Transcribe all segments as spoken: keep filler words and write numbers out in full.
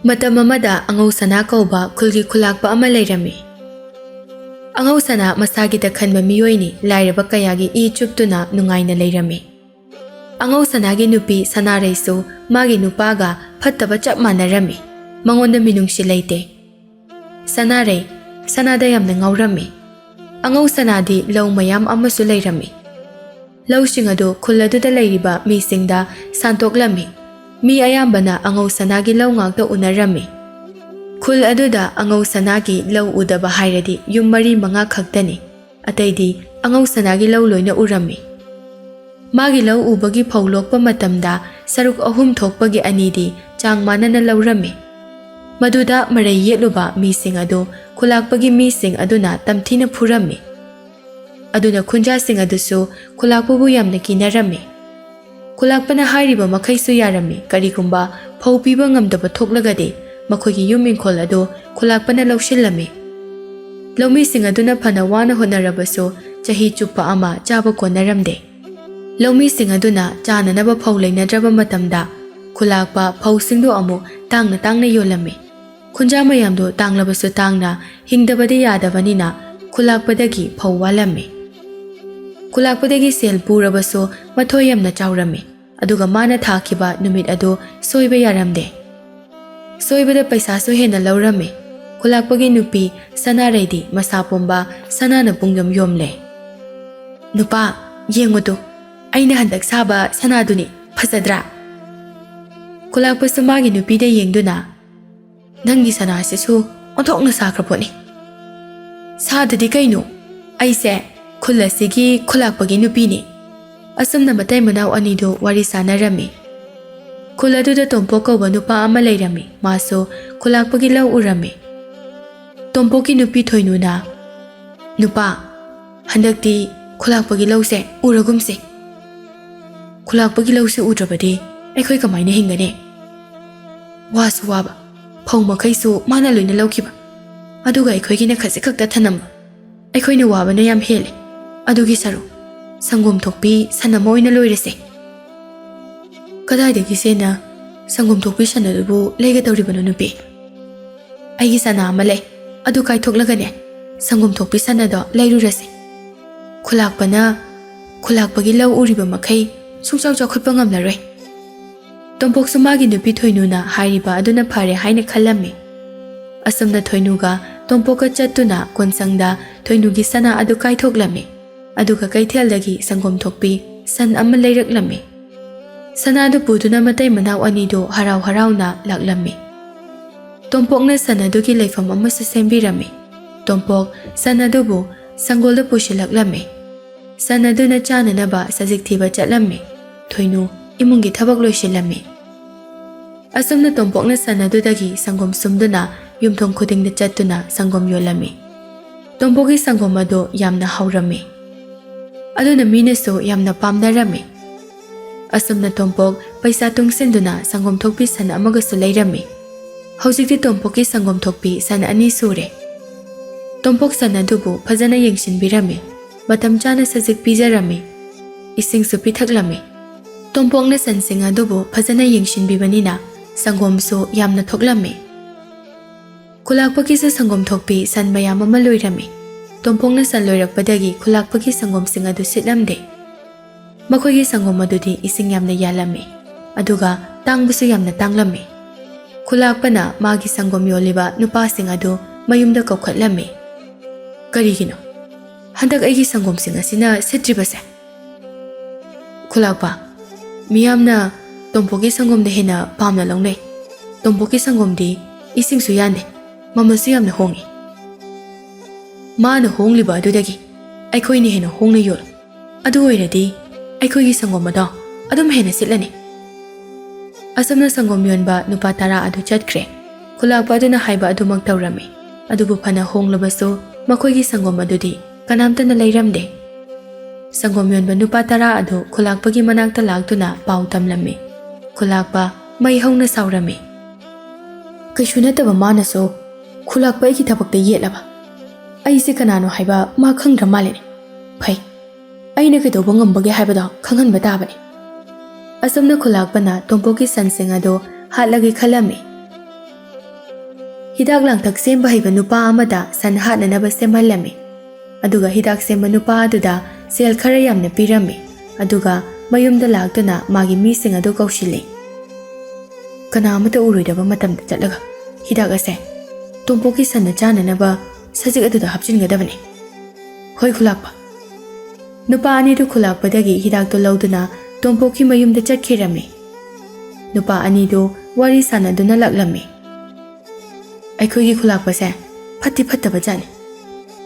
ꯃꯇꯝ ꯑꯃꯗ ꯑꯉꯧ ꯁꯅꯥ ꯀꯧꯕ ꯈꯨꯜꯒꯤ ꯈꯨꯂꯥꯛꯄ ꯑꯃ ꯂꯩꯔꯝꯃꯤ꯫ ꯑꯉꯧ ꯁꯅꯥ ꯃꯁꯥꯒꯤꯗ ꯈꯟꯕ ꯃꯤꯑꯣꯏꯅꯤ, ꯂꯥꯏꯔꯕ ꯀꯌꯥꯒꯤ ꯏ ꯆꯨꯞꯇꯨꯅ ꯅꯨꯡꯉꯥꯏꯅ ꯂꯩꯔꯝꯃꯤ꯫ ꯑꯉꯧ ꯁꯅꯥꯒꯤ ꯅꯨꯄꯤ ꯁꯅꯥꯔꯩꯁꯨ ꯃꯥꯒꯤ ꯅꯨꯄꯥꯒ ꯐꯠꯇꯕ ꯆꯞ ꯃꯥꯟꯅꯔꯝꯃꯤ꯫ ꯃꯉꯣꯟꯗ ꯃꯤꯅꯨꯡꯁꯤ ꯂꯩꯇꯦ꯫ ꯁꯅꯥꯔꯩ ꯁꯅꯥꯗ ꯌꯥꯝꯅ ꯉꯥꯎꯔꯝꯃꯤ꯫ ꯑꯉꯧ ꯁꯅꯥꯗꯤ ꯂꯧ ꯃꯌꯥꯝ ꯑꯃꯁꯨ ꯂꯩꯔꯝꯃꯤ꯫ ꯂꯧꯁꯤꯡ ꯑꯗꯨ ꯈꯨꯜ ꯑꯗꯨꯗ ꯂꯩꯔꯤꯕ ꯃꯤꯁꯤꯡꯗ ꯁꯥꯟꯇꯣꯛꯂꯝꯃꯤ꯫ ꯃꯤ ꯑꯌꯥꯝꯕꯅ ꯑꯉꯧ ꯁꯅꯥꯒꯤ ꯂꯧ ꯉꯥꯛꯇ ꯎꯅꯔꯝꯃꯤ꯫ ꯈꯨꯜ ꯑꯗꯨꯗ ꯑꯉꯧ ꯁꯅꯥꯒꯤ ꯂꯧ ꯎꯗꯕ ꯍꯥꯏꯔꯗꯤ ꯌꯨꯝ ꯃꯔꯤ ꯃꯉꯥ ꯈꯛꯇꯅꯤ꯫ ꯑꯇꯩꯗꯤ ꯑꯉꯧ ꯁꯅꯥꯒꯤ ꯂꯧ ꯂꯣꯏꯅ ꯎꯔꯝꯃꯤ꯫ ꯃꯥꯒꯤ ꯂꯧ ꯎꯕꯒꯤ ꯐꯧ ꯂꯣꯛꯄ ꯃꯇꯝꯗ ꯁꯔꯨꯛ ꯑꯍꯨꯝ ꯊꯣꯛꯄꯒꯤ ꯑꯅꯤꯗꯤ ꯆꯥꯡ ꯃꯥꯟꯅꯅ ꯂꯧꯔꯝꯃꯤ꯫ ꯃꯗꯨꯗ ꯃꯔꯩ ꯌꯦꯠꯂꯨꯕ ꯃꯤꯁꯤꯡ ꯑꯗꯨ ꯈꯨꯂꯥꯛꯄꯒꯤ ꯃꯤꯁꯤꯡ ꯑꯗꯨꯅ ꯇꯝꯊꯤꯅ ꯐꯨꯔꯝꯃꯤ꯫ ꯑꯗꯨꯅ ꯈꯨꯟꯖꯥꯁꯤꯡ ꯑꯗꯨꯁꯨ ꯈꯨꯂꯥꯛꯄꯕꯨ ꯌꯥꯝꯅ ꯀꯤꯅꯔꯝꯃꯤ꯫ ꯈꯨꯂꯥꯛꯄꯅ ꯍꯥꯏꯔꯤꯕ ꯃꯈꯩꯁꯨ ꯌꯥꯔꯝꯃꯤ, ꯀꯔꯤꯒꯨꯝꯕ ꯐꯧ ꯄꯤꯕ ꯉꯝꯗꯕ ꯊꯣꯛꯂꯒꯗꯤ ꯃꯈꯣꯏꯒꯤ ꯌꯨꯝ ꯏꯪꯈꯣꯜ ꯑꯗꯨ ꯈꯨꯂꯥꯛꯄꯅ ꯂꯧꯁꯤꯜꯂꯝꯃꯤ꯫ ꯂꯧꯃꯤꯁꯤꯡ ꯑꯗꯨꯅ ꯐꯅ ꯋꯥꯅ ꯍꯣꯠꯅꯔꯕꯁꯨ ꯆꯍꯤ ꯆꯨꯞꯄ ꯑꯃ ꯆꯥꯕ ꯀꯣꯟꯅꯔꯝꯗꯦ꯫ ꯂꯧꯃꯤꯁꯤꯡ ꯑꯗꯨꯅ ꯆꯥꯅꯅꯕ ꯐꯧ ꯂꯩꯅꯗ꯭ꯔꯕ ꯃꯇꯝꯗ ꯈꯨꯂꯥꯛꯄ ꯐꯧꯁꯤꯡꯗꯨ ꯑꯃꯨꯛ ꯇꯥꯡꯅ ꯇꯥꯡꯅ ꯌꯣꯜꯂꯝꯃꯤ꯫ ꯈꯨꯟꯖꯥ ꯃꯌꯥꯝꯗꯨ ꯇꯥꯡꯂꯕꯁꯨ ꯇꯥꯡꯅ ꯍꯤꯡꯗꯕꯗꯤ ꯌꯥꯗꯕꯅꯤꯅ ꯈꯨꯂꯥꯛꯄꯗꯒꯤ ꯐꯧ ꯋꯥꯜꯂꯝꯃꯤ꯫ ꯈꯨꯂꯥꯛꯄꯗꯒꯤ ꯁꯦꯜ ꯄꯨꯔꯕꯁꯨ ꯃꯊꯣꯏ ꯌꯥꯝꯅ ꯆꯥꯎꯔꯝꯃꯤ꯫ ꯑꯗꯨꯒ ꯃꯥꯅ ꯊꯥꯈꯤꯕ ꯅꯨꯃꯤꯠ ꯑꯗꯨ ꯁꯣꯏꯕ ꯌꯥꯔꯝꯗꯦ꯫ ꯁꯣꯏꯕꯗ ꯄꯩꯁꯥꯁꯨ ꯍꯦꯟꯅ ꯂꯧꯔꯝꯃꯤ꯫ ꯈꯨꯂꯥꯛꯄꯒꯤ ꯅꯨꯄꯤ ꯁꯅꯥꯔꯩꯗꯤ ꯃꯁꯥ ꯄꯨꯝꯕ ꯁꯅꯥꯅ ꯄꯨꯡꯌꯣꯝ ꯌꯣꯝꯂꯦ꯫ "ꯅꯨꯄꯥ, ꯌꯦꯡꯉꯨꯗꯨ, ꯑꯩꯅ ꯍꯟꯗꯛ ꯁꯥꯕ ꯁꯅꯥꯗꯨꯅꯤ, ꯐꯖꯗ꯭ꯔꯥ?" ꯈꯨꯂꯥꯛꯄꯁꯨ ꯃꯥꯒꯤ ꯅꯨꯄꯤꯗ ꯌꯦꯡꯗꯨꯅ, "ꯅꯪꯒꯤ ꯁꯅꯥꯁꯤꯁꯨ ꯑꯣꯟꯊꯣꯛꯅ ꯁꯥꯈ꯭ꯔ ꯄꯣꯠꯅꯤ꯫ ꯁꯥꯗꯗꯤ ꯀꯩꯅꯣ? ꯑꯩꯁꯦ ꯈꯨꯜ ꯑꯁꯤꯒꯤ ꯈꯨꯂꯥꯛꯄꯒꯤ ꯅꯨꯄꯤꯅꯤ꯫" ꯑꯁꯨꯝꯅ ꯃꯇꯩ ꯃꯅꯥꯎ ꯑꯅꯤꯗꯨ ꯋꯥꯔꯤ ꯁꯥꯟꯅꯔꯝꯃꯤ꯫ ꯈꯨꯜ ꯑꯗꯨꯗ ꯇꯣꯝꯄꯣꯛ ꯀꯧꯕ ꯅꯨꯄꯥ ꯑꯃ ꯂꯩꯔꯝꯃꯤ꯫ ꯃꯥꯁꯨ ꯈꯨꯂꯥꯛꯄꯒꯤ ꯂꯧ ꯎꯔꯝꯃꯤ꯫ ꯇꯣꯝꯄꯣꯛꯀꯤ ꯅꯨꯄꯤ ꯊꯣꯏꯅꯨꯅ, "ꯅꯨꯄꯥ, ꯍꯟꯗꯛꯇꯤ ꯈꯨꯂꯥꯛꯄꯒꯤ ꯂꯧꯁꯦ ꯎꯔꯒꯨꯝꯁꯦ꯫ ꯈꯨꯂꯥꯛꯄꯒꯤ ꯂꯧꯁꯦ ꯎꯗ꯭ꯔꯕꯗꯤ ꯑꯩꯈꯣꯏ ꯀꯃꯥꯏꯅ ꯍꯤꯡꯒꯅꯤ? ꯋꯥꯁꯨ ꯋꯥꯕ, ꯐꯧ ꯃꯈꯩꯁꯨ ꯃꯥꯅ ꯂꯣꯏꯅ ꯂꯧꯈꯤꯕ, ꯑꯗꯨꯒ ꯑꯩꯈꯣꯏꯒꯤꯅ ꯈꯖꯤꯛ ꯈꯛꯇ ꯊꯅꯝꯕ꯫ ꯑꯩꯈꯣꯏꯅ ꯋꯥꯕꯅ ꯌꯥꯝ ꯍꯦꯜꯂꯦ꯫ ꯑꯗꯨꯒꯤ ꯁꯔꯨꯛ ꯁꯪꯒꯣꯝ ꯊꯣꯛꯄꯤ ꯁꯟ ꯑꯃ ꯑꯣꯏꯅ ꯂꯣꯏꯔꯁꯦ꯫" "ꯀꯗꯥꯏꯗꯒꯤ ꯁꯦꯟꯅ? "ꯁꯪꯒꯣꯝ ꯊꯣꯛꯄꯤ ꯁꯟ ꯑꯗꯨꯕꯨ ꯂꯩꯒꯗꯧꯔꯤꯕꯅꯣ ꯅꯨꯄꯤ? ꯑꯩꯒꯤ ꯁꯅꯥ ꯑꯃ ꯂꯩ, ꯑꯗꯨ ꯀꯥꯏꯊꯣꯛꯂꯒꯅꯦ, ꯁꯪꯒꯣꯝ ꯊꯣꯛꯄꯤ ꯁꯟ ꯑꯗꯣ ꯂꯩꯔꯨꯔꯁꯤ꯫ ꯈꯨꯂꯥꯛꯄꯅ, ꯈꯨꯂꯥꯛꯄꯒꯤ ꯂꯧ ꯎꯔꯤꯕ ꯃꯈꯩ ꯁꯨꯡꯆꯥꯎ ꯆꯥꯎꯈꯠꯄ ꯉꯝꯂꯔꯣꯏ꯫" ꯇꯣꯝꯄꯣꯛꯁꯨ ꯃꯥꯒꯤ ꯅꯨꯄꯤ ꯊꯣꯏꯅꯨꯅ ꯍꯥꯏꯔꯤꯕ ꯑꯗꯨꯅ ꯐꯔꯦ ꯍꯥꯏꯅ ꯈꯜꯂꯝꯃꯤ꯫ ꯑꯁꯨꯝꯅ ꯊꯣꯏꯅꯨꯒ ꯇꯣꯝꯄꯣꯛꯀ ꯆꯠꯇꯨꯅ ꯀꯣꯟꯁꯪꯗ ꯊꯣꯏꯅꯨꯒꯤ ꯁꯅꯥ ꯑꯗꯨ ꯀꯥꯏꯊꯣꯛꯂꯝꯃꯤ꯫ ꯑꯗꯨꯒ ꯀꯩꯊꯦꯜꯗꯒꯤ ꯁꯪꯒꯣꯝ ꯊꯣꯛꯄꯤ ꯁꯟ ꯑꯃ ꯂꯩꯔꯛꯂꯝꯃꯤ꯫ ꯁꯅꯥꯗꯨ ꯄꯨꯗꯨꯅ ꯃꯇꯩ ꯃꯅꯥꯎ ꯑꯅꯤꯗꯨ ꯍꯔꯥꯎ ꯍꯔꯥꯎꯅ ꯂꯥꯛꯂꯝꯃꯤ꯫ ꯇꯣꯝꯄꯣꯛꯅ ꯁꯟ ꯑꯗꯨꯒꯤ ꯂꯩꯐꯝ ꯑꯃꯁꯨ ꯁꯦꯝꯕꯤꯔꯝꯃꯤ꯫ ꯇꯣꯝꯄꯣꯛ ꯁꯟ ꯑꯗꯨꯕꯨ ꯁꯪꯒꯣꯜꯗ ꯄꯨꯁꯤꯜꯂꯛꯂꯝꯃꯤ꯫ ꯁꯟ ꯑꯗꯨꯅ ꯆꯥꯅꯅꯕ ꯁꯖꯤꯛ ꯊꯤꯕ ꯆꯠꯂꯝꯃꯤ꯫ ꯊꯣꯏꯅꯨ ꯏꯃꯨꯡꯒꯤ ꯊꯕꯛ ꯂꯣꯏꯁꯤꯜꯂꯝꯃꯤ꯫ ꯑꯁꯨꯝꯅ ꯇꯣꯝꯄꯣꯛꯅ ꯁꯟ ꯑꯗꯨꯗꯒꯤ ꯁꯪꯒꯣꯝ ꯁꯨꯝꯗꯨꯅ ꯌꯨꯝꯊꯣꯡ ꯈꯨꯗꯤꯡꯗ ꯆꯠꯇꯨꯅ ꯁꯪꯒꯣꯝ ꯌꯣꯜꯂꯝꯃꯤ꯫ ꯇꯣꯝꯄꯣꯛꯀꯤ ꯁꯪꯒꯣꯝ ꯑꯗꯨ ꯌꯥꯝꯅ ꯍꯥꯎꯔꯝꯃꯤ꯫ ꯑꯗꯨꯅ ꯃꯤꯅꯁꯨ ꯌꯥꯝꯅ ꯄꯥꯝꯅꯔꯝꯃꯤ꯫ ꯑꯁꯨꯝꯅ ꯇꯣꯝꯄꯣꯛ ꯄꯩꯁꯥ ꯇꯨꯡꯁꯤꯟꯗꯨꯅ ꯁꯪꯒꯣꯝ ꯊꯣꯛꯄꯤ ꯁꯟ ꯑꯃꯒꯁꯨ ꯂꯩꯔꯝꯃꯤ꯫ ꯍꯧꯖꯤꯛꯇꯤ ꯇꯣꯝꯄꯣꯛꯀꯤ ꯁꯪꯒꯣꯝ ꯊꯣꯛꯄꯤ ꯁꯟ ꯑꯅꯤ ꯁꯨꯔꯦ꯫ ꯇꯣꯝꯄꯣꯛ ꯁꯟ ꯑꯗꯨꯕꯨ ꯐꯖꯅ ꯌꯦꯡꯁꯤꯟꯕꯤꯔꯝꯃꯤ꯫ ꯃꯇꯝ ꯆꯥꯅ ꯁꯖꯤꯛ ꯄꯤꯖꯔꯝꯃꯤ꯫ ꯏꯁꯤꯡꯁꯨ ꯄꯤꯊꯛꯂꯝꯃꯤ꯫ ꯇꯣꯝꯄꯣꯛꯅ ꯁꯟꯁꯤꯡ ꯑꯗꯨꯕꯨ ꯐꯖꯅ ꯌꯦꯡꯁꯤꯟꯕꯤꯕꯅꯤꯅ ꯁꯪꯒꯣꯝꯁꯨ ꯌꯥꯝꯅ ꯊꯣꯛꯂꯝꯃꯤ꯫ ꯈꯨꯂꯥꯛꯄꯒꯤꯁꯨ ꯁꯪꯒꯣꯝ ꯊꯣꯛꯄꯤ ꯁꯟ ꯃꯌꯥꯝ ꯑꯃ ꯂꯣꯏꯔꯝꯃꯤ꯫ ꯇꯣꯝꯄꯣꯛꯅ ꯁꯟ ꯂꯣꯏꯔꯛꯄꯗꯒꯤ ꯈꯨꯂꯥꯛꯄꯒꯤ ꯁꯪꯒꯣꯝꯁꯤꯡ ꯑꯗꯨ ꯁꯤꯠꯂꯝꯗꯦ꯫ ꯃꯈꯣꯏꯒꯤ ꯁꯪꯒꯣꯝ ꯑꯗꯨꯗꯤ ꯏꯁꯤꯡ ꯌꯥꯝꯅ ꯌꯥꯜꯂꯝꯃꯤ, ꯑꯗꯨꯒ ꯇꯥꯡꯕꯁꯨ ꯌꯥꯝꯅ ꯇꯥꯡꯂꯝꯃꯤ꯫ ꯈꯨꯂꯥꯛꯄꯅ ꯃꯥꯒꯤ ꯁꯪꯒꯣꯝ ꯌꯣꯜꯂꯤꯕ ꯅꯨꯄꯥꯁꯤꯡ ꯑꯗꯨ ꯃꯌꯨꯝꯗ ꯀꯧꯈꯠꯂꯝꯃꯤ꯫ "ꯀꯔꯤꯒꯤꯅꯣ ꯍꯟꯗꯛ ꯑꯩꯒꯤ ꯁꯪꯒꯣꯝꯁꯤꯡ ꯑꯁꯤꯅ ꯁꯤꯠꯇ꯭ꯔꯤꯕꯁꯦ?" "ꯈꯨꯂꯥꯛꯄ, ꯃꯤꯌꯥꯝꯅ ꯇꯣꯝꯄꯣꯛꯀꯤ ꯁꯪꯒꯣꯝꯗ ꯍꯦꯟꯅ ꯄꯥꯝꯅ ꯂꯧꯅꯩ꯫ ꯇꯣꯝꯄꯣꯛꯀꯤ ꯁꯪꯒꯣꯝꯗꯤ ꯏꯁꯤꯡꯁꯨ ꯌꯥꯟꯗꯦ, ꯃꯃꯜꯁꯨ ꯌꯥꯝꯅ ꯍꯣꯡꯉꯤ꯫ ꯃꯥꯅ ꯍꯣꯡꯂꯤꯕ ꯑꯗꯨꯗꯒꯤ ꯑꯩꯈꯣꯏꯅ ꯍꯦꯟꯅ ꯍꯣꯡꯅ ꯌꯣꯜꯂꯨ꯫ ꯑꯗꯨ ꯑꯣꯏꯔꯗꯤ ꯑꯩꯈꯣꯏꯒꯤ ꯁꯪꯒꯣꯝ ꯑꯗꯣ ꯑꯗꯨꯝ ꯍꯦꯟꯅ ꯁꯤꯠꯂꯅꯤ꯫" ꯑꯁꯨꯝꯅ ꯁꯪꯒꯣꯝ ꯌꯣꯟꯕ ꯅꯨꯄꯥ ꯇꯔꯥ ꯑꯗꯨ ꯆꯠꯈ꯭ꯔꯦ꯫ ꯈꯨꯂꯥꯛꯄ ꯑꯗꯨꯅ ꯍꯥꯏꯕ ꯑꯗꯨꯃꯛ ꯇꯧꯔꯝꯃꯤ꯫ ꯑꯗꯨꯕꯨ ꯐꯅ ꯍꯣꯡꯂꯕꯁꯨ ꯃꯈꯣꯏꯒꯤ ꯁꯪꯒꯣꯝ ꯑꯗꯨꯗꯤ ꯀꯅꯥꯝꯇꯅ ꯂꯩꯔꯝꯗꯦ꯫ ꯁꯪꯒꯣꯝ ꯌꯣꯟꯕ ꯅꯨꯄꯥ ꯇꯔꯥ ꯑꯗꯨ ꯈꯨꯂꯥꯛꯄꯒꯤ ꯃꯅꯥꯛꯇ ꯂꯥꯛꯇꯨꯅ ꯄꯥꯎ ꯇꯝꯂꯝꯃꯤ꯫ ꯈꯨꯂꯥꯛꯄ ꯃꯩ ꯍꯧꯅ ꯁꯥꯎꯔꯝꯃꯤ꯫ "ꯀꯩꯁꯨ ꯅꯠꯇꯕ ꯃꯥꯅꯁꯨ ꯈꯨꯂꯥꯛꯄ ꯑꯩꯒꯤ ꯊꯕꯛꯇ ꯌꯦꯠꯂꯕ? ꯑꯩꯁꯦ ꯀꯅꯥꯅꯣ ꯍꯥꯏꯕ ꯃꯥ ꯈꯪꯗ꯭ꯔ ꯃꯥꯜꯂꯦꯅꯦ꯫ ꯐꯩ, ꯑꯩꯅ ꯀꯩꯗꯧꯕ ꯉꯝꯕꯒꯦ ꯍꯥꯏꯕꯗꯣ ꯈꯪꯍꯟꯕ ꯇꯥꯕꯅꯤ꯫" ꯑꯁꯨꯝꯅ ꯈꯨꯂꯥꯛꯄꯅ ꯇꯣꯝꯄꯣꯛꯀꯤ ꯁꯟꯁꯤꯡ ꯑꯗꯨ ꯍꯥꯠꯂꯒꯦ ꯈꯜꯂꯝꯃꯤ꯫ ꯍꯤꯗꯥꯛ ꯂꯥꯡꯊꯛ ꯁꯦꯝꯕ ꯍꯩꯕ ꯅꯨꯄꯥ ꯑꯃꯗ ꯁꯟ ꯍꯥꯠꯅꯅꯕ ꯁꯦꯝꯍꯜꯂꯝꯃꯤ꯫ ꯑꯗꯨꯒ ꯍꯤꯗꯥꯛ ꯁꯦꯝꯕ ꯅꯨꯄꯥ ꯑꯗꯨꯗ ꯁꯦꯜ ꯈꯔ ꯌꯥꯝꯅ ꯄꯤꯔꯝꯃꯤ꯫ ꯑꯗꯨꯒ ꯃꯌꯨꯝꯗ ꯂꯥꯛꯇꯨꯅ ꯃꯥꯒꯤ ꯃꯤꯁꯤꯡ ꯑꯗꯨ ꯀꯧꯁꯤꯜꯂꯤ꯫ "ꯀꯅꯥ ꯑꯃꯠꯇ ꯎꯔꯣꯏꯗꯕ ꯃꯇꯝꯗ ꯆꯠꯂꯒ ꯍꯤꯗꯥꯛ ꯑꯁꯦ ꯇꯣꯝꯄꯣꯛꯀꯤ ꯁꯟꯅ ꯆꯥꯅꯅꯕ ꯁꯖꯤꯛ ꯑꯗꯨꯗ ꯍꯥꯞꯆꯤꯟꯒꯗꯕꯅꯤ꯫ ꯍꯣꯏ, ꯈꯨꯂꯥꯛꯄ꯫" ꯅꯨꯄꯥ ꯑꯅꯤꯗꯨ ꯈꯨꯂꯥꯛꯄꯗꯒꯤ ꯍꯤꯗꯥꯛꯇꯨ ꯂꯧꯗꯨꯅ ꯇꯣꯝꯄꯣꯛꯀꯤ ꯃꯌꯨꯝꯗ ꯆꯠꯈꯤꯔꯝꯃꯤ꯫ ꯅꯨꯄꯥ ꯑꯅꯤꯗꯨ ꯋꯥꯔꯤ ꯁꯥꯟꯅꯗꯨꯅ ꯂꯥꯛꯂꯝꯃꯤ꯫ "ꯑꯩꯈꯣꯏꯒꯤ ꯈꯨꯂꯥꯛꯄꯁꯦ ꯐꯠꯇꯤ ꯐꯠꯇꯕ ꯖꯥꯠꯅꯤ꯫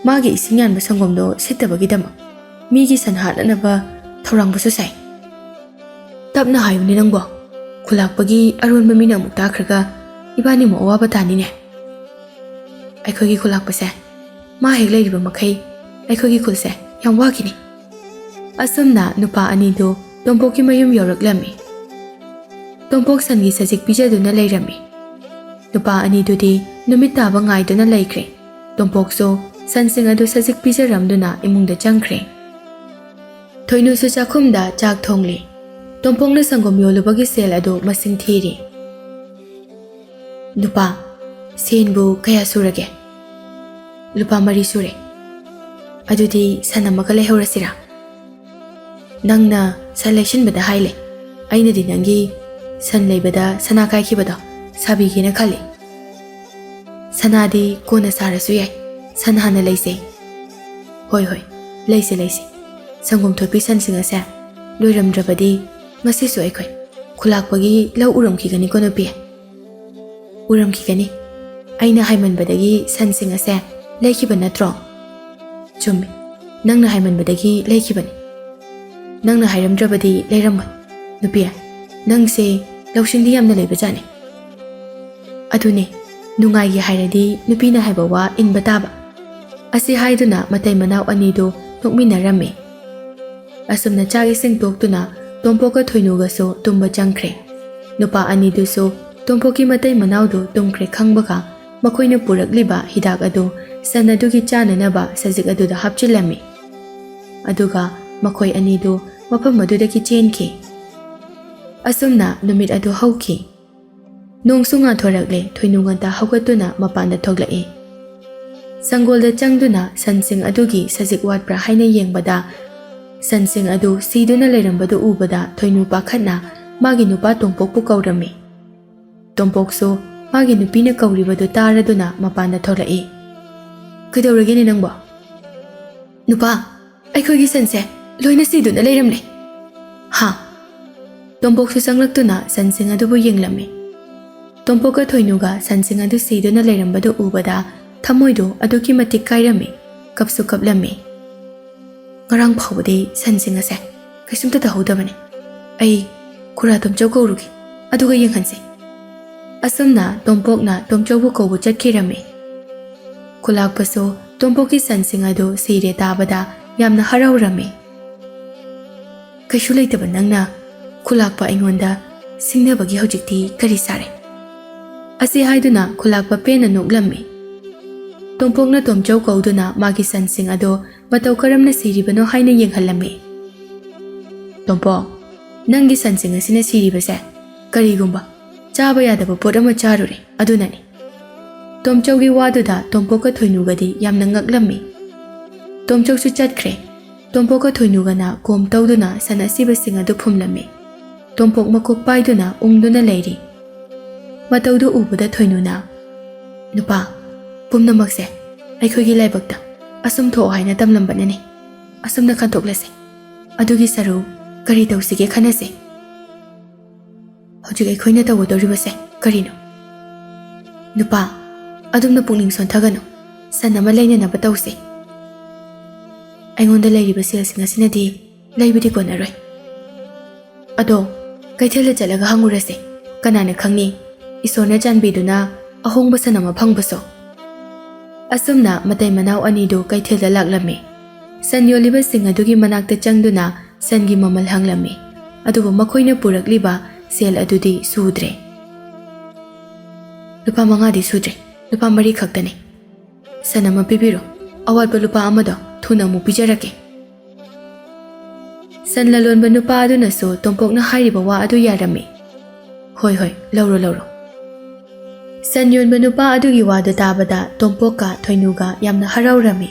ꯃꯥꯒꯤ ꯏꯁꯤꯡ ꯌꯥꯟꯕ ꯁꯪꯒꯣꯝꯗꯣ ꯁꯤꯠꯇꯕꯒꯤꯗꯃꯛ ꯃꯤꯒꯤ ꯁꯟ ꯍꯥꯠꯅꯅꯕ ꯊꯧꯔꯥꯡꯕꯁꯨ ꯁꯥꯏ꯫" "ꯇꯞꯅ ꯍꯥꯏꯌꯨꯅꯦ ꯅꯪꯕꯣ꯫ ꯈꯨꯂꯥꯛꯄꯒꯤ ꯑꯔꯣꯟꯕ ꯃꯤꯅ ꯑꯃꯨꯛ ꯇꯥꯈ꯭ꯔꯒ ꯏꯕꯥꯅꯤꯃꯨꯛ ꯑꯋꯥꯕ ꯇꯥꯅꯤꯅꯦ꯫" "ꯑꯩꯈꯣꯏꯒꯤ ꯈꯨꯂꯥꯛꯄꯁꯦ ꯃꯥ ꯍꯦꯛ ꯂꯩꯔꯤꯕ ꯃꯈꯩ ꯑꯩꯈꯣꯏꯒꯤ ꯈꯨꯜꯁꯦ ꯌꯥꯝ ꯋꯥꯈꯤꯅꯤ꯫" ꯑꯁꯨꯝꯅ ꯅꯨꯄꯥ ꯑꯅꯤꯗꯨ ꯇꯣꯝꯄꯣꯛꯀꯤ ꯃꯌꯨꯝ ꯌꯧꯔꯛꯂꯝꯃꯤ꯫ ꯇꯣꯝꯄꯣꯛ ꯁꯟꯒꯤ ꯁꯖꯤꯛ ꯄꯤꯖꯗꯨꯅ ꯂꯩꯔꯝꯃꯤ꯫ ꯅꯨꯄꯥ ꯑꯅꯤꯗꯨꯗꯤ ꯅꯨꯃꯤꯠ ꯇꯥꯕ ꯉꯥꯏꯗꯨꯅ ꯂꯩꯈ꯭ꯔꯦ꯫ ꯇꯣꯝꯄꯣꯛꯁꯨ ꯁꯟꯁꯤꯡ ꯑꯗꯨ ꯁꯖꯤꯛ ꯄꯤꯖꯔꯝꯗꯨꯅ ꯏꯃꯨꯡꯗ ꯆꯪꯈ꯭ꯔꯦ꯫ ꯊꯣꯏꯅꯨꯁꯨ ꯆꯥꯛꯈꯨꯝꯗ ꯆꯥꯛ ꯊꯣꯡꯂꯤ꯫ ꯇꯣꯝꯄꯣꯛꯅ ꯁꯪꯒꯣꯝ ꯌꯣꯜꯂꯨꯕꯒꯤ ꯁꯦꯜ ꯑꯗꯨ ꯃꯁꯤꯡ ꯊꯤꯔꯤ꯫ "ꯅꯨꯄꯥ, ꯁꯦꯟꯕꯨ ꯀꯌꯥ ꯁꯨꯔꯒꯦ?" "ꯂꯨꯄꯥ ꯃꯔꯤ ꯁꯨꯔꯦ꯫" "ꯑꯗꯨꯗꯤ ꯁꯟ ꯑꯃꯒ ꯂꯩꯍꯧꯔꯁꯤꯔꯥ?" "ꯅꯪꯅ ꯁꯟ ꯂꯩꯁꯤꯟꯕꯗ ꯍꯥꯏꯂꯦ꯫ ꯑꯩꯅꯗꯤ ꯅꯪꯒꯤ ꯁꯟ ꯂꯩꯕꯗ ꯁꯅꯥ ꯀꯥꯏꯈꯤꯕꯗꯣ ꯁꯥꯕꯤꯒꯦꯅ ꯈꯜꯂꯤ꯫" "ꯁꯅꯥꯗꯤ ꯀꯣꯟꯅ ꯁꯥꯔꯁꯨ ꯌꯥꯏ, ꯁꯟ ꯍꯥꯟꯅ ꯂꯩꯁꯦ꯫" "ꯍꯣꯏ, ꯍꯣꯏ, ꯂꯩꯁꯦ, ꯂꯩꯁꯦ꯫ ꯁꯪꯒꯣꯝ ꯊꯣꯠꯄꯤ ꯁꯟꯁꯤꯡ ꯑꯁꯦ ꯂꯣꯏꯔꯝꯗ꯭ꯔꯕꯗꯤ ꯉꯁꯤꯁꯨ ꯑꯩꯈꯣꯏ ꯈꯨꯂꯥꯛꯄꯒꯤ ꯂꯧ ꯎꯔꯝꯈꯤꯒꯅꯤꯀꯣ ꯅꯨꯄꯤ?" "ꯎꯔꯝꯈꯤꯒꯅꯤ꯫ ꯑꯩꯅ ꯍꯥꯏꯃꯟꯕꯗꯒꯤ ꯁꯟꯁꯤꯡ ꯑꯁꯦ ꯂꯩꯈꯤꯕ ꯅꯠꯇ꯭ꯔꯣ?" "ꯆꯨꯝꯃꯤ, ꯅꯪꯅ ꯍꯥꯏꯃꯟꯕꯗꯒꯤ ꯂꯩꯈꯤꯕꯅꯤ꯫ ꯅꯪꯅ ꯍꯥꯏꯔꯝꯗ꯭ꯔꯕꯗꯤ ꯂꯩꯔꯝꯃꯣꯏ꯫ ꯅꯨꯄꯤ, ꯅꯪꯁꯦ ꯂꯧꯁꯤꯡꯗꯤ ꯌꯥꯝꯅ ꯂꯩꯕꯖꯥꯠꯅꯤ꯫" "ꯑꯗꯨꯅꯦ, ꯅꯨꯡꯉꯥꯏꯒꯦ ꯍꯥꯏꯔꯗꯤ ꯅꯨꯄꯤꯅ ꯍꯥꯏꯕ ꯋꯥ ꯏꯟꯕ ꯇꯥꯕ꯫" ꯑꯁꯤ ꯍꯥꯏꯗꯨꯅ ꯃꯇꯩ ꯃꯅꯥꯎ ꯑꯅꯤꯗꯨ ꯅꯣꯛꯃꯤꯟꯅꯔꯝꯃꯤ꯫ ꯑꯁꯨꯝꯅ ꯆꯥꯛ ꯏꯁꯤꯡ ꯇꯣꯛꯇꯨꯅ ꯇꯣꯝꯄꯣꯛꯀ ꯊꯣꯏꯅꯨꯒꯁꯨ ꯇꯨꯝꯕ ꯆꯪꯈ꯭ꯔꯦ꯫ ꯅꯨꯄꯥ ꯑꯅꯤꯗꯨꯁꯨ ꯇꯣꯝꯄꯣꯛꯀꯤ ꯃꯇꯩ ꯃꯅꯥꯎꯗꯨ ꯇꯨꯝꯈ꯭ꯔꯦ ꯈꯪꯕꯒ ꯃꯈꯣꯏꯅ ꯄꯨꯔꯛꯂꯤꯕ ꯍꯤꯗꯥꯛ ꯑꯗꯨ ꯁꯟ ꯑꯗꯨꯒꯤ ꯆꯥꯅꯅꯕ ꯁꯖꯤꯛ ꯑꯗꯨꯗ ꯍꯥꯞꯆꯤꯜꯂꯝꯃꯤ꯫ ꯑꯗꯨꯒ ꯃꯈꯣꯏ ꯑꯅꯤꯗꯨ ꯃꯐꯝ ꯑꯗꯨꯗꯒꯤ ꯆꯦꯟꯈꯤ꯫ ꯑꯁꯨꯝꯅ ꯅꯨꯃꯤꯠ ꯑꯗꯨ ꯍꯧꯈꯤ꯫ ꯅꯣꯡꯁꯨ ꯉꯥꯟꯊꯣꯔꯛꯂꯦ, ꯊꯣꯏꯅꯨ ꯉꯟꯇꯥ ꯍꯧꯒꯠꯇꯨꯅ ꯃꯄꯥꯟꯗ ꯊꯣꯛꯂꯛꯏ꯫ ꯁꯪꯒꯣꯜꯗ ꯆꯪꯗꯨꯅ ꯁꯟꯁꯤꯡ ꯑꯗꯨꯒꯤ ꯁꯖꯤꯛ ꯋꯥꯠꯄ꯭ꯔꯥ ꯍꯥꯏꯅ ꯌꯦꯡꯕꯗ, ꯁꯟꯁꯤꯡ ꯑꯗꯨ ꯁꯤꯗꯨꯅ ꯂꯩꯔꯝꯕꯗꯨ ꯎꯕꯗ ꯊꯣꯏꯅꯨ ꯄꯥꯈꯠꯅ ꯃꯥꯒꯤ ꯅꯨꯄꯥ ꯇꯣꯝꯄꯣꯛꯄꯨ ꯀꯧꯔꯝꯃꯤ꯫ ꯇꯣꯝꯄꯣꯛꯁꯨ ꯃꯥꯒꯤ ꯅꯨꯄꯤꯅ ꯀꯧꯔꯤꯕꯗꯨ ꯇꯥꯔꯗꯨꯅ ꯃꯄꯥꯟꯗ ꯊꯣꯛꯂꯛꯏ꯫ "ꯀꯩꯗꯧꯔꯒꯦꯅꯦ ꯅꯪꯕꯣ?" "ꯅꯨꯄꯥ, ꯑꯩꯈꯣꯏꯒꯤ ꯁꯟꯁꯦ ꯂꯣꯏꯅ ꯁꯤꯗꯨꯅ ꯂꯩꯔꯝꯂꯦ꯫" "ꯍꯥ?" ꯇꯣꯝꯄꯣꯛꯁꯨ ꯆꯪꯂꯛꯇꯨꯅ ꯁꯟꯁꯤꯡ ꯑꯗꯨꯕꯨ ꯌꯦꯡꯂꯝꯃꯤ꯫ ꯇꯣꯝꯄꯣꯛꯀ ꯊꯣꯏꯅꯨꯒ ꯁꯟꯁꯤꯡ ꯑꯗꯨ ꯁꯤꯗꯨꯅ ꯂꯩꯔꯝꯕꯗꯨ ꯎꯕꯗ ꯊꯃꯣꯏꯗꯨ ꯑꯗꯨꯛꯀꯤ ꯃꯇꯤꯛ ꯀꯥꯏꯔꯝꯃꯤ, ꯀꯞꯁꯨ ꯀꯞꯂꯝꯃꯤ꯫ "ꯉꯔꯥꯡ ꯐꯥꯎꯕꯗꯤ ꯁꯟꯁꯤꯡ ꯑꯁꯦ ꯀꯩꯁꯨꯝꯇ ꯇꯧꯍꯧꯗꯕꯅꯤ꯫ ꯑꯩ ꯈꯨꯔꯥ ꯇꯣꯝꯆꯧ ꯀꯧꯔꯨꯒꯦ, ꯑꯗꯨꯒ ꯌꯦꯡꯍꯟꯁꯤ꯫" ꯑꯁꯨꯝꯅ ꯇꯣꯝꯄꯣꯛꯅ ꯇꯣꯝꯆꯧꯕꯨ ꯀꯧꯕ ꯆꯠꯈꯤꯔꯝꯃꯤ꯫ ꯈꯨꯂꯥꯛꯄꯁꯨ ꯇꯣꯝꯄꯣꯛꯀꯤ ꯁꯟꯁꯤꯡ ꯑꯗꯨ ꯁꯤꯔꯦ ꯇꯥꯕꯗ ꯌꯥꯝꯅ ꯍꯔꯥꯎꯔꯝꯃꯤ꯫ "ꯀꯩꯁꯨ ꯂꯩꯇꯕ ꯅꯪꯅ ꯈꯨꯂꯥꯛꯄ ꯑꯩꯉꯣꯟꯗ ꯁꯤꯡꯅꯕꯒꯤ ꯍꯧꯖꯤꯛꯇꯤ ꯀꯔꯤ ꯁꯥꯔꯦ?" ꯑꯁꯤ ꯍꯥꯏꯗꯨꯅ ꯈꯨꯂꯥꯛꯄ ꯄꯦꯟꯅ ꯅꯣꯛꯂꯝꯃꯤ꯫ ꯇꯣꯝꯄꯣꯛꯅ ꯇꯣꯝꯆꯧ ꯀꯧꯗꯨꯅ ꯃꯥꯒꯤ ꯁꯟꯁꯤꯡ ꯑꯗꯨ ꯃꯇꯧ ꯀꯔꯝꯅ ꯁꯤꯔꯤꯕꯅꯣ ꯍꯥꯏꯅ ꯌꯦꯡꯍꯜꯂꯝꯃꯤ꯫ "ꯇꯣꯝꯄꯣꯛ, ꯅꯪꯒꯤ ꯁꯟꯁꯤꯡ ꯑꯁꯤꯅ ꯁꯤꯔꯤꯕꯁꯦ ꯀꯔꯤꯒꯨꯝꯕ ꯆꯥꯕ ꯌꯥꯗꯕ ꯄꯣꯠ ꯑꯃ ꯆꯥꯔꯨꯔꯦ ꯑꯗꯨꯅꯅꯤ꯫" ꯇꯣꯝꯆꯧꯒꯤ ꯋꯥꯗꯨꯗ ꯇꯣꯝꯄꯣꯛꯀ ꯊꯣꯏꯅꯨꯒꯗꯤ ꯌꯥꯝꯅ ꯉꯛꯂꯝꯃꯤ꯫ ꯇꯣꯝꯆꯧꯁꯨ ꯆꯠꯈ꯭ꯔꯦ꯫ ꯇꯣꯝꯄꯣꯛꯀ ꯊꯣꯏꯅꯨꯒꯅ ꯀꯣꯝ ꯇꯧꯗꯨꯅ ꯁꯟ ꯑꯁꯤꯕꯁꯤꯡ ꯑꯗꯨ ꯐꯨꯝꯂꯝꯃꯤ꯫ ꯇꯣꯝꯄꯣꯛ ꯃꯀꯣꯛ ꯄꯥꯏꯗꯨꯅ ꯎꯪꯗꯨꯅ ꯂꯩꯔꯤ꯫ ꯃꯇꯧꯗꯨ ꯎꯕꯗ ꯊꯣꯏꯅꯨꯅ, "ꯅꯨꯄꯥ, ꯄꯨꯝꯅꯃꯛꯁꯦ ꯑꯩꯈꯣꯏꯒꯤ ꯂꯥꯏꯕꯛꯇ ꯑꯁꯨꯝ ꯊꯣꯛꯑꯣ ꯍꯥꯏꯅ ꯇꯝꯂꯝꯕꯅꯅꯤ꯫ ꯑꯁꯨꯝꯅ ꯈꯟꯊꯣꯛꯂꯁꯦ꯫ ꯑꯗꯨꯒꯤ ꯁꯔꯨꯛ ꯀꯔꯤ ꯇꯧꯁꯤꯒꯦ ꯈꯟꯅꯁꯦ꯫ ꯍꯧꯖꯤꯛ ꯑꯩꯈꯣꯏꯅ ꯇꯧꯒꯗꯧꯔꯤꯕꯁꯦ ꯀꯔꯤꯅꯣ? ꯅꯨꯄꯥ, ꯑꯗꯨꯝꯅ ꯄꯨꯛꯅꯤꯡ ꯁꯣꯟꯊꯒꯅꯨ꯫ ꯁꯟ ꯑꯃ ꯂꯩꯅꯅꯕ ꯇꯧꯁꯦ꯫ ꯑꯩꯉꯣꯟꯗ ꯂꯩꯔꯤꯕ ꯁꯦꯜꯁꯤꯡ ꯑꯁꯤꯅꯗꯤ ꯂꯩꯕꯗꯤ ꯀꯣꯟꯅꯔꯣꯏ꯫ ꯑꯗꯣ ꯀꯩꯊꯦꯜꯗ ꯆꯠꯂꯒ ꯍꯪꯉꯨꯔꯁꯦ꯫ ꯀꯅꯥꯅ ꯈꯪꯅꯤ, ꯏꯁꯣꯔꯅ ꯆꯥꯟꯕꯤꯗꯨꯅ ꯑꯍꯣꯡꯕ ꯁꯟ ꯑꯃ ꯐꯪꯕꯁꯨ꯫" ꯑꯁꯨꯝꯅ ꯃꯇꯩ ꯃꯅꯥꯎ ꯑꯅꯤꯗꯨ ꯀꯩꯊꯦꯜꯗ ꯂꯥꯛꯂꯝꯃꯤ꯫ ꯁꯟ ꯌꯣꯜꯂꯤꯕꯁꯤꯡ ꯑꯗꯨꯒꯤ ꯃꯅꯥꯛꯇ ꯆꯪꯗꯨꯅ ꯁꯟꯒꯤ ꯃꯃꯜ ꯍꯪꯂꯝꯃꯤ꯫ ꯑꯗꯨꯕꯨ ꯃꯈꯣꯏꯅ ꯄꯨꯔꯛꯂꯤꯕ ꯁꯦꯜ ꯑꯗꯨꯗꯤ ꯁꯨꯗ꯭ꯔꯦ꯫ "ꯂꯨꯄꯥ ꯃꯉꯥꯗꯤ ꯁꯨꯗ꯭ꯔꯦ, ꯂꯨꯄꯥ ꯃꯔꯤ ꯈꯛꯇꯅꯤ꯫ ꯁꯟ ꯑꯃ ꯄꯤꯕꯤꯔꯣ, ꯑꯋꯥꯠꯄ ꯂꯨꯄꯥ ꯑꯃꯗꯣ ꯊꯨꯅ ꯑꯃꯨꯛ ꯄꯤꯖꯔꯛꯀꯦ꯫" ꯁꯟ ꯂꯂꯣꯟꯕ ꯅꯨꯄꯥ ꯑꯗꯨꯅꯁꯨ ꯇꯣꯝꯄꯣꯛꯅ ꯍꯥꯏꯔꯤꯕ ꯋꯥ ꯑꯗꯨ ꯌꯥꯔꯝꯃꯤ꯫ "ꯍꯣꯏ, ꯍꯣꯏ, ꯂꯧꯔꯣ, ꯂꯧꯔꯣ"꯫ ꯁꯟ ꯌꯣꯟꯕ ꯅꯨꯄꯥ ꯑꯗꯨꯒꯤ ꯋꯥꯗꯨ ꯇꯥꯕꯗ ꯇꯣꯝꯄꯣꯛꯀ ꯊꯣꯏꯅꯨꯒ ꯌꯥꯝꯅ ꯍꯔꯥꯎꯔꯝꯃꯤ꯫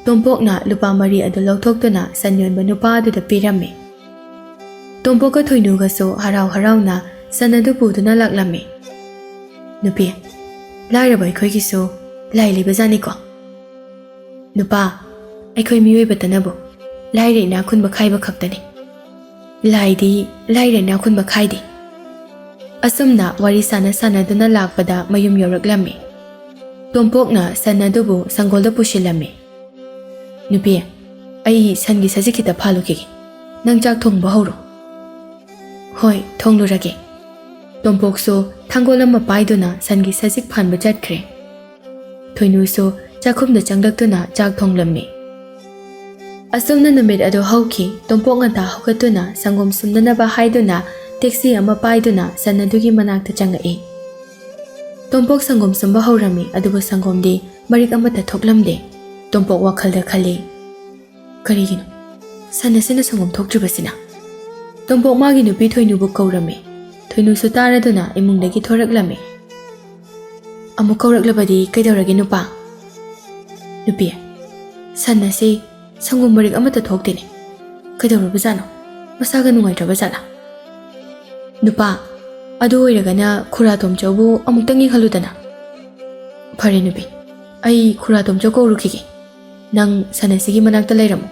ꯇꯣꯝꯄꯣꯛꯅ ꯂꯨꯄꯥ ꯃꯔꯤ ꯑꯗꯨ ꯂꯧꯊꯣꯛꯇꯨꯅ ꯁꯟ ꯌꯣꯟꯕ ꯅꯨꯄꯥ ꯑꯗꯨꯗ ꯄꯤꯔꯝꯃꯤ꯫ ꯇꯣꯝꯄꯣꯛꯀ ꯊꯣꯏꯅꯨꯒꯁꯨ ꯍꯔꯥꯎ ꯍꯔꯥꯎꯅ ꯁꯟ ꯑꯗꯨ ꯄꯨꯗꯨꯅ ꯂꯥꯛꯂꯝꯃꯤ꯫ "ꯅꯨꯄꯤ, ꯂꯥꯏꯔꯕ ꯑꯩꯈꯣꯏꯒꯤꯁꯨ ꯂꯥꯏ ꯂꯩꯕꯖꯥꯠꯅꯤꯀꯣ꯫ ꯅꯨꯄꯥ, ꯑꯩꯈꯣꯏ ꯃꯤꯑꯣꯏꯕꯇꯅꯕꯨ ꯂꯥꯏꯔ ꯏꯅꯥꯛ ꯈꯨꯟꯕ ꯈꯥꯏꯕ ꯈꯛꯇꯅꯤ꯫ ꯂꯥꯏꯗꯤ ꯂꯥꯏꯔ ꯏꯅꯥꯛ ꯈꯨꯟꯕ ꯈꯥꯏꯗꯦ"꯫ ꯑꯁꯨꯝꯅ ꯋꯥꯔꯤ ꯁꯥꯟꯅ ꯁꯥꯟꯅꯗꯨꯅ ꯂꯥꯛꯄꯗ ꯃꯌꯨꯝ ꯌꯧꯔꯛꯂꯝꯃꯤ꯫ ꯇꯣꯝꯄꯣꯛꯅ ꯁꯟ ꯑꯗꯨꯕꯨ ꯁꯪꯒꯣꯜꯗ ꯄꯨꯁꯤꯜꯂꯝꯃꯤ꯫ "ꯅꯨꯄꯤ, ꯑꯩ ꯁꯟꯒꯤ ꯁꯖꯤꯛ ꯈꯤꯇ ꯐꯥꯜꯂꯨꯈꯤꯒꯦ꯫ ꯅꯪ ꯆꯥꯛ ꯊꯣꯡꯕ ꯍꯧꯔꯣ"꯫ "ꯍꯣꯏ, ꯊꯣꯡꯂꯨꯔꯒꯦ"꯫ ꯇꯣꯝꯄꯣꯛꯁꯨ ꯊꯥꯡꯒꯣꯜ ꯑꯃ ꯄꯥꯏꯗꯨꯅ ꯁꯟꯒꯤ ꯁꯖꯤꯛ ꯐꯥꯟꯕ ꯆꯠꯈ꯭ꯔꯦ꯫ ꯊꯣꯏꯅꯨꯁꯨ ꯆꯥꯛꯈꯨꯝꯗ ꯆꯪꯂꯛꯇꯨꯅ ꯆꯥꯛ ꯊꯣꯡꯂꯝꯃꯤ꯫ ꯑꯁꯨꯝꯅ ꯅꯨꯃꯤꯠ ꯑꯗꯨ ꯍꯧꯈꯤ꯫ ꯇꯣꯝꯄꯣꯛ ꯉꯟꯇꯥ ꯍꯧꯒꯠꯇꯨꯅ ꯁꯪꯒꯣꯝ ꯁꯨꯝꯅꯅꯕ ꯍꯥꯏꯗꯨꯅ ꯇꯦꯛꯁꯤ ꯑꯃ ꯄꯥꯏꯗꯨꯅ ꯁꯟ ꯑꯗꯨꯒꯤ ꯃꯅꯥꯛꯇ ꯆꯪꯉꯛꯏ꯫ ꯇꯣꯝꯄꯣꯛ ꯁꯪꯒꯣꯝ ꯁꯨꯝꯕ ꯍꯧꯔꯝꯃꯤ, ꯑꯗꯨꯕꯨ ꯁꯪꯒꯣꯝꯗꯤ ꯃꯔꯤꯛ ꯑꯃꯠꯇ ꯊꯣꯛꯂꯝꯗꯦ꯫ ꯇꯣꯝꯄꯣꯛ ꯋꯥꯈꯜꯗ ꯈꯜꯂꯤ, "ꯀꯔꯤꯒꯤꯅꯣ ꯁꯟ ꯑꯁꯤꯅ ꯁꯪꯒꯣꯝ ꯊꯣꯛꯇ꯭ꯔꯤꯕꯁꯤꯅ?" ꯇꯣꯝꯄꯣꯛ ꯃꯥꯒꯤ ꯅꯨꯄꯤ ꯊꯣꯏꯅꯨꯕꯨ ꯀꯧꯔꯝꯃꯤ꯫ ꯊꯣꯏꯅꯨꯁꯨ ꯇꯥꯔꯗꯨꯅ ꯏꯃꯨꯡꯗꯒꯤ ꯊꯣꯔꯛꯂꯝꯃꯤ꯫ "ꯑꯃꯨꯛ ꯀꯧꯔꯛꯂꯕꯗꯤ ꯀꯩꯗꯧꯔꯒꯦ ꯅꯨꯄꯥ?" "ꯅꯨꯄꯤ, ꯁꯟ ꯑꯁꯤ ꯁꯪꯒꯣꯝ ꯃꯔꯤꯛ ꯑꯃꯠꯇ ꯊꯣꯛꯇꯦꯅꯦ꯫ ꯀꯩꯗꯧꯔꯕꯖꯥꯠꯅꯣ? ꯃꯁꯥꯒ ꯅꯨꯡꯉꯥꯏꯇ꯭ꯔꯕ ꯖꯥꯠꯂꯥ?" "ꯅꯨꯄꯥ, ꯑꯗꯨ ꯑꯣꯏꯔꯒꯅ ꯈꯨꯔꯥ ꯇꯣꯝꯆꯧꯕꯨ ꯑꯃꯨꯛꯇꯪ ꯌꯦꯡꯍꯜꯂꯨꯗꯅ"꯫ "ꯐꯔꯦ ꯅꯨꯄꯤ, ꯑꯩ ꯈꯨꯔꯥ ꯇꯣꯝꯆꯧ ꯀꯧꯔꯨꯈꯤꯒꯦ꯫ ꯅꯪ ꯁꯟ ꯑꯁꯤꯒꯤ ꯃꯅꯥꯛꯇ ꯂꯩꯔꯝꯃꯨ"꯫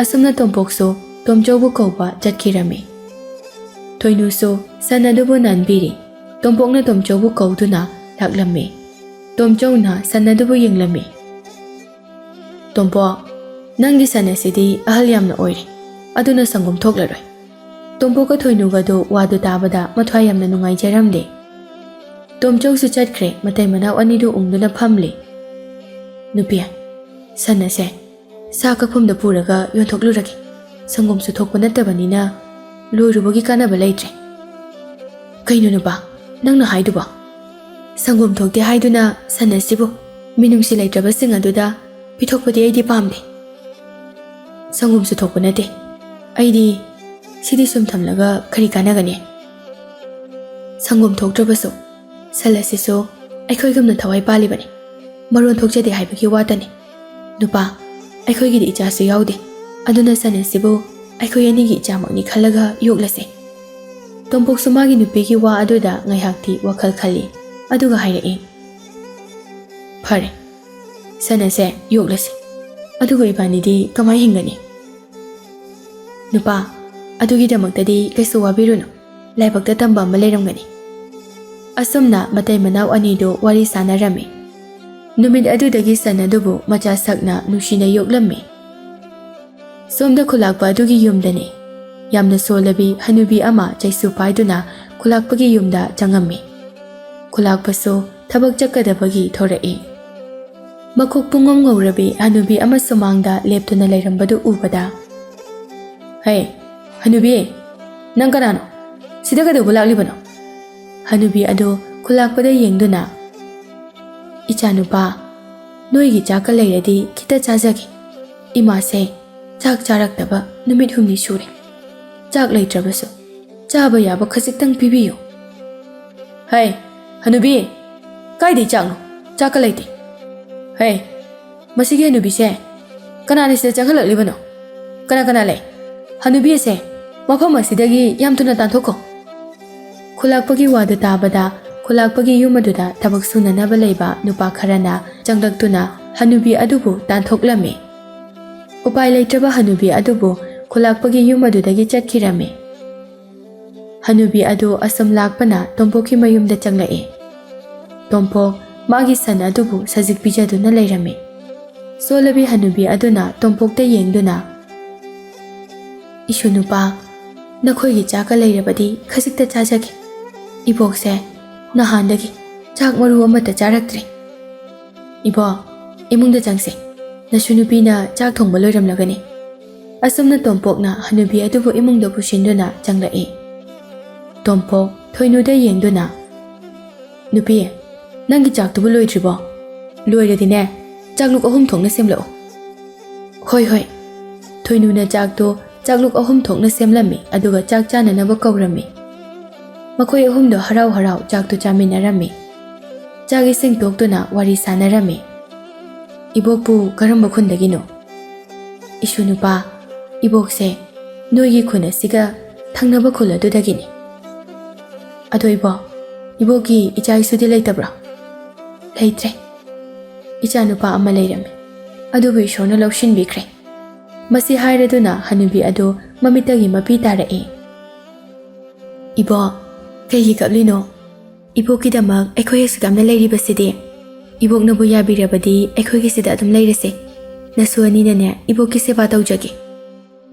ꯑꯁꯨꯝꯅ ꯇꯣꯝꯄꯣꯛꯁꯨ ꯇꯣꯝꯆꯧꯕꯨ ꯀꯧꯕ ꯆꯠꯈꯤꯔꯝꯃꯤ꯫ ꯊꯣꯏꯅꯨꯁꯨ ꯁꯟ ꯑꯗꯨꯕꯨ ꯅꯥꯟꯕꯤꯔꯤ꯫ ꯇꯣꯝꯄꯣꯛꯅ ꯇꯣꯝꯆꯧꯕꯨ ꯀꯧꯗꯨꯅ ꯂꯥꯛꯂꯝꯃꯤ꯫ ꯇꯣꯝꯆꯧꯅ ꯁꯟ ꯑꯗꯨꯕꯨ ꯌꯦꯡꯂꯝꯃꯤ꯫ "ꯇꯣꯝꯄꯣꯛ, ꯅꯪꯒꯤ ꯁꯟ ꯑꯁꯤꯗꯤ ꯑꯍꯜ ꯌꯥꯝꯅ ꯑꯣꯏꯔꯦ, ꯑꯗꯨꯅ ꯁꯪꯒꯣꯝ ꯊꯣꯛꯂꯔꯣꯏ"꯫ ꯇꯣꯝꯄꯣꯛꯀ ꯊꯣꯏꯅꯨꯒꯗꯨ ꯋꯥꯗꯨ ꯇꯥꯕꯗ ꯃꯊ꯭ꯋꯥꯏ ꯌꯥꯝꯅ ꯅꯨꯡꯉꯥꯏꯖꯔꯝꯗꯦ꯫ ꯇꯣꯝꯆꯧꯁꯨ ꯆꯠꯈ꯭ꯔꯦ, ꯃꯇꯩ ꯃꯅꯥꯎ ꯑꯅꯤꯗꯨ ꯎꯪꯗꯨꯅ ꯐꯝꯂꯤ꯫ "ꯅꯨꯄꯤ, ꯁꯟ ꯑꯁꯦ ꯁꯥ ꯀꯛꯐꯝꯗ ꯄꯨꯔꯒ ꯌꯣꯟꯊꯣꯛꯂꯨꯔꯒꯦ꯫ ꯁꯪꯒꯣꯝꯁꯨ ꯊꯣꯛꯄ ꯅꯠꯇꯕꯅꯤꯅ ꯂꯣꯏꯔꯨꯕꯒꯤ ꯀꯥꯟꯅꯕ ꯂꯩꯇ꯭ꯔꯦ"꯫ "ꯀꯩꯅꯣ ꯅꯨꯄꯥ, ꯅꯪꯅ ꯍꯥꯏꯗꯨꯕꯣ? ꯁꯪꯒꯣꯝ ꯊꯣꯛꯇꯦ ꯍꯥꯏꯗꯨꯅ ꯁꯟ ꯑꯁꯤꯕꯨ ꯃꯤꯅꯨꯡꯁꯤ ꯂꯩꯇ꯭ꯔꯕꯁꯤꯡ ꯑꯗꯨꯗ ꯄꯤꯊꯣꯛꯄꯗꯤ ꯑꯩꯗꯤ ꯄꯥꯝꯗꯦ"꯫ "ꯁꯪꯒꯣꯝꯁꯨ ꯊꯣꯛꯄ ꯅꯠꯇꯦ, ꯑꯩꯗꯤ ꯁꯤꯗꯤ ꯁꯨꯝ ꯊꯝꯂꯒ ꯀꯔꯤ ꯀꯥꯟꯅꯒꯅꯤ? ꯁꯪꯒꯣꯝ ꯊꯣꯛꯇ꯭ꯔꯕꯁꯨ ꯁꯟ ꯑꯁꯤꯁꯨ ꯑꯩꯈꯣꯏꯒꯨꯝꯅ ꯊꯋꯥꯏ ꯄꯥꯜꯂꯤꯕꯅꯤ꯫ ꯃꯔꯣꯟ ꯊꯣꯛꯆꯗꯦ ꯍꯥꯏꯕꯒꯤ ꯋꯥꯇꯅꯤ꯫ ꯅꯨꯄꯥ, ꯑꯩꯈꯣꯏꯒꯤꯗꯤ ꯏꯆꯥꯁꯨ ꯌꯥꯎꯗꯦ꯫ ꯑꯗꯨꯅ ꯁꯟ ꯑꯁꯤꯕꯨ ꯑꯩꯈꯣꯏ ꯑꯅꯤꯒꯤ ꯏꯆꯥꯃꯛꯅꯤ ꯈꯜꯂꯒ ꯌꯣꯛꯂꯁꯦ꯫ ꯇꯣꯝꯄꯣꯛꯁꯨ ꯃꯥꯒꯤ ꯅꯨꯄꯤꯒꯤ ꯋꯥ ꯑꯗꯨꯗ ꯉꯥꯏꯍꯥꯛꯇꯤ ꯋꯥꯈꯜ ꯈꯜꯂꯤ꯫ ꯑꯗꯨꯒ ꯍꯥꯏꯔꯛꯏ, "ꯐꯔꯦ, ꯁꯟ ꯑꯁꯦ ꯌꯣꯛꯂꯁꯤ꯫ ꯑꯗꯨꯒ ꯏꯕꯥꯅꯤꯗꯤ ꯀꯃꯥꯏ ꯍꯤꯡꯒꯅꯤ?" "ꯅꯨꯄꯥ, ꯑꯗꯨꯒꯤꯗꯃꯛꯇꯗꯤ ꯀꯩꯁꯨ ꯋꯥꯕꯤꯔꯨꯅꯨ꯫ ꯂꯥꯏꯕꯛꯇ ꯇꯝꯕ ꯑꯃ ꯂꯩꯔꯝꯒꯅꯤ꯫" ꯑꯁꯨꯝꯅ ꯃꯇꯩ ꯃꯅꯥꯎ ꯑꯅꯤꯗꯨ ꯋꯥꯔꯤ ꯁꯥꯟꯅꯔꯝꯃꯤ꯫ ꯅꯨꯃꯤꯠ ꯑꯗꯨꯗꯒꯤ ꯁꯟ ꯑꯗꯨꯕꯨ ꯃꯆꯥ ꯁꯛꯅ ꯅꯨꯡꯁꯤꯅ ꯌꯣꯛꯂꯝꯃꯤ꯫ ꯁꯣꯝꯗ ꯈꯨꯂꯥꯛꯄ ꯑꯗꯨꯒꯤ ꯌꯨꯝꯗꯅꯤ꯫ ꯌꯥꯝꯅ ꯁꯣꯜꯂꯕꯤ ꯍꯅꯨꯕꯤ ꯑꯃ ꯆꯩꯁꯨ ꯄꯥꯏꯗꯨꯅ ꯈꯨꯂꯥꯛꯄꯒꯤ ꯌꯨꯝꯗ ꯆꯪꯉꯝꯃꯤ꯫ ꯈꯨꯂꯥꯛꯄꯁꯨ ꯊꯕꯛ ꯆꯠꯀꯗꯕꯒꯤ ꯊꯣꯔꯛꯏ꯫ ꯃꯈꯣꯛ ꯄꯨꯡꯉꯧ ꯉꯧꯔꯕꯤ ꯍꯅꯨꯕꯤ ꯑꯃ ꯁꯨꯃꯥꯡꯗ ꯂꯦꯞꯇꯨꯅ ꯂꯩꯔꯝꯕꯗꯨ ꯎꯕꯗ, "ꯍꯦ, ꯍꯅꯨꯕꯤ, ꯅꯪ ꯀꯅꯥꯅꯣ? ꯁꯤꯗ ꯀꯩꯗꯧꯕ ꯂꯥꯛꯂꯤꯕꯅꯣ?" ꯍꯅꯨꯕꯤ ꯑꯗꯨ ꯈꯨꯂꯥꯛꯄꯗ ꯌꯦꯡꯗꯨꯅ, "ꯏꯆꯥꯅꯨꯄꯥ, ꯅꯣꯏꯒꯤ ꯆꯥꯛꯀ ꯂꯩꯔꯗꯤ ꯈꯤꯇ ꯆꯥꯖꯒꯦ꯫ ꯏꯃꯥꯁꯦ ꯆꯥꯛ ꯆꯥꯔꯛꯇꯕ ꯅꯨꯃꯤꯠ ꯍꯨꯝꯅꯤ ꯁꯨꯔꯦ꯫ ꯆꯥꯛ ꯂꯩꯇ꯭ꯔꯕꯁꯨ ꯆꯥꯕ ꯌꯥꯕ ꯈꯖꯤꯛꯇꯪ ꯄꯤꯕꯤꯌꯨ꯫" "ꯍꯩ, ꯍꯅꯨꯕꯤ, ꯀꯥꯏꯗꯩ ꯆꯥꯛꯅꯣ? ꯆꯥꯛꯀ ꯂꯩꯇꯦ꯫ ꯍꯩ, ꯃꯁꯤꯒꯤ ꯍꯅꯨꯕꯤꯁꯦ, ꯀꯅꯥꯅ ꯁꯤꯗ ꯆꯪꯍꯜꯂꯛꯂꯤꯕꯅꯣ? ꯀꯅꯥ ꯀꯅꯥ ꯂꯩ? ꯍꯅꯨꯕꯤ ꯑꯁꯦ ꯃꯐꯝ ꯑꯁꯤꯗꯒꯤ ꯌꯥꯝ ꯊꯨꯅ ꯇꯥꯟꯊꯣꯛꯈꯣ꯫" ꯈꯨꯂꯥꯛꯄꯒꯤ ꯋꯥꯗꯨ ꯇꯥꯕꯗ, ꯈꯨꯂꯥꯛꯄꯒꯤ ꯌꯨꯝ ꯑꯗꯨꯗ ꯊꯕꯛ ꯁꯨꯅꯅꯕ ꯂꯩꯕ ꯅꯨꯄꯥ ꯈꯔꯅ ꯆꯪꯂꯛꯇꯨꯅ ꯍꯅꯨꯕꯤ ꯑꯗꯨꯕꯨ ꯇꯥꯟꯊꯣꯛꯂꯝꯃꯤ꯫ ꯎꯄꯥꯏ ꯂꯩꯇ꯭ꯔꯕ ꯍꯅꯨꯕꯤ ꯑꯗꯨꯕꯨ ꯈꯨꯂꯥꯛꯄꯒꯤ ꯌꯨꯝ ꯑꯗꯨꯗꯒꯤ ꯆꯠꯈꯤꯔꯝꯃꯤ꯫ ꯍꯅꯨꯕꯤ ꯑꯗꯨ ꯑꯁꯨꯝ ꯂꯥꯛꯄꯅ ꯇꯣꯝꯄꯣꯛꯀꯤ ꯃꯌꯨꯝꯗ ꯆꯪꯂꯛꯏ꯫ ꯇꯣꯝꯄꯣꯛ ꯃꯥꯒꯤ ꯁꯟ ꯑꯗꯨꯕꯨ ꯁꯖꯤꯛ ꯄꯤꯖꯗꯨꯅ ꯂꯩꯔꯝꯃꯤ꯫ ꯁꯣꯜꯂꯕꯤ ꯍꯅꯨꯕꯤ ꯑꯗꯨꯅ ꯇꯣꯝꯄꯣꯛꯇ ꯌꯦꯡꯗꯨꯅ, "ꯏꯁꯨ ꯅꯨꯄꯥ, ꯅꯈꯣꯏꯒꯤ ꯆꯥꯛꯀ ꯂꯩꯔꯕꯗꯤ ꯈꯖꯤꯛꯇ ꯆꯥꯖꯒꯦ꯫ ꯏꯕꯣꯛꯁꯦ ꯅꯍꯥꯟꯗꯒꯤ ꯆꯥꯛ ꯃꯔꯨ ꯑꯃꯠꯇ ꯆꯥꯔꯛꯇ꯭ꯔꯦ꯫ ꯏꯕꯣꯛ, ꯏꯃꯨꯡꯗ ꯆꯪꯁꯦ꯫ ꯅꯁꯨ ꯅꯨꯄꯤꯅ ꯆꯥꯛ ꯊꯣꯡꯕ ꯂꯣꯏꯔꯝꯂꯒꯅꯤ꯫" ꯑꯁꯨꯝꯅ ꯇꯣꯝꯄꯣꯛꯅ ꯍꯅꯨꯕꯤ ꯑꯗꯨꯕꯨ ꯏꯃꯨꯡꯗ ꯄꯨꯁꯤꯟꯗꯨꯅ ꯆꯪꯂꯛꯏ꯫ ꯇꯣꯝꯄꯣꯛ ꯊꯣꯏꯅꯨꯗ ꯌꯦꯡꯗꯨꯅ, "ꯅꯨꯄꯤ, ꯅꯪꯒꯤ ꯆꯥꯛꯇꯨꯕꯨ ꯂꯣꯏꯗ꯭ꯔꯤꯕꯣ? ꯂꯣꯏꯔꯗꯤꯅꯦ, ꯆꯥꯛꯂꯨꯛ ꯑꯍꯨꯝ ꯊꯣꯛꯅ ꯁꯦꯝꯂꯛꯎ꯫" "ꯍꯣꯏ, ꯍꯣꯏ꯫" ꯊꯣꯏꯅꯨꯅ ꯆꯥꯛꯇꯨ ꯆꯥꯛꯂꯨꯛ ꯑꯍꯨꯝ ꯊꯣꯛꯅ ꯁꯦꯝꯂꯝꯃꯤ, ꯑꯗꯨꯒ ꯆꯥꯛ ꯆꯥꯅꯅꯕ ꯀꯧꯔꯝꯃꯤ꯫ ꯃꯈꯣꯏ ꯑꯍꯨꯝꯗꯣ ꯍꯔꯥꯎ ꯍꯔꯥꯎ ꯆꯥꯛꯇꯨ ꯆꯥꯃꯤꯟꯅꯔꯝꯃꯤ꯫ ꯆꯥꯛ ꯏꯁꯤꯡ ꯇꯣꯛꯇꯨꯅ ꯋꯥꯔꯤ ꯁꯥꯟꯅꯔꯝꯃꯤ꯫ "ꯏꯕꯣꯛꯄꯨ ꯀꯔꯝꯕ ꯈꯨꯟꯗꯒꯤꯅꯣ?" "ꯏꯁꯨ ꯅꯨꯄꯥ, ꯏꯕꯣꯛꯁꯦ ꯅꯣꯏꯒꯤ ꯈꯨꯟ ꯑꯁꯤꯒ ꯊꯪꯅꯕ ꯈꯨꯜ ꯑꯗꯨꯗꯒꯤꯅꯤ꯫" "ꯑꯗꯣ ꯏꯕꯣꯛ, ꯏꯕꯣꯛꯀꯤ ꯏꯆꯥ ꯏꯁꯨꯗꯤ ꯂꯩꯇꯕ꯭ꯔꯣ?" "ꯂꯩꯇ꯭ꯔꯦ꯫ ꯏꯆꯥ ꯅꯨꯄꯥ ꯑꯃ ꯂꯩꯔꯝꯃꯤ, ꯑꯗꯨꯕꯨ ꯏꯁꯣꯔꯅ ꯂꯧꯁꯤꯟꯕꯤꯈ꯭ꯔꯦ꯫" ꯃꯁꯤ ꯍꯥꯏꯔꯗꯨꯅ ꯍꯅꯨꯕꯤ ꯑꯗꯨ ꯃꯃꯤꯠꯇꯒꯤ ꯃꯄꯤ ꯇꯥꯔꯛꯏ꯫ "ꯏꯕꯣꯛ, ꯀꯩꯒꯤ ꯀꯞꯂꯤꯅꯣ? ꯏꯕꯣꯛꯀꯤꯗꯃꯛ ꯑꯩꯈꯣꯏ ꯑꯁꯨꯛ ꯌꯥꯝꯅ ꯂꯩꯔꯤꯕꯁꯤꯗꯤ꯫ ꯏꯕꯣꯛꯅꯕꯨ ꯌꯥꯕꯤꯔꯕꯗꯤ ꯑꯩꯈꯣꯏꯒꯤꯁꯤꯗ ꯑꯗꯨꯝ ꯂꯩꯔꯁꯦ꯫ ꯅꯁꯨ ꯑꯅꯤꯅꯅꯦ ꯏꯕꯣꯛꯀꯤ ꯁꯦꯕꯥ ꯇꯧꯖꯒꯦ꯫"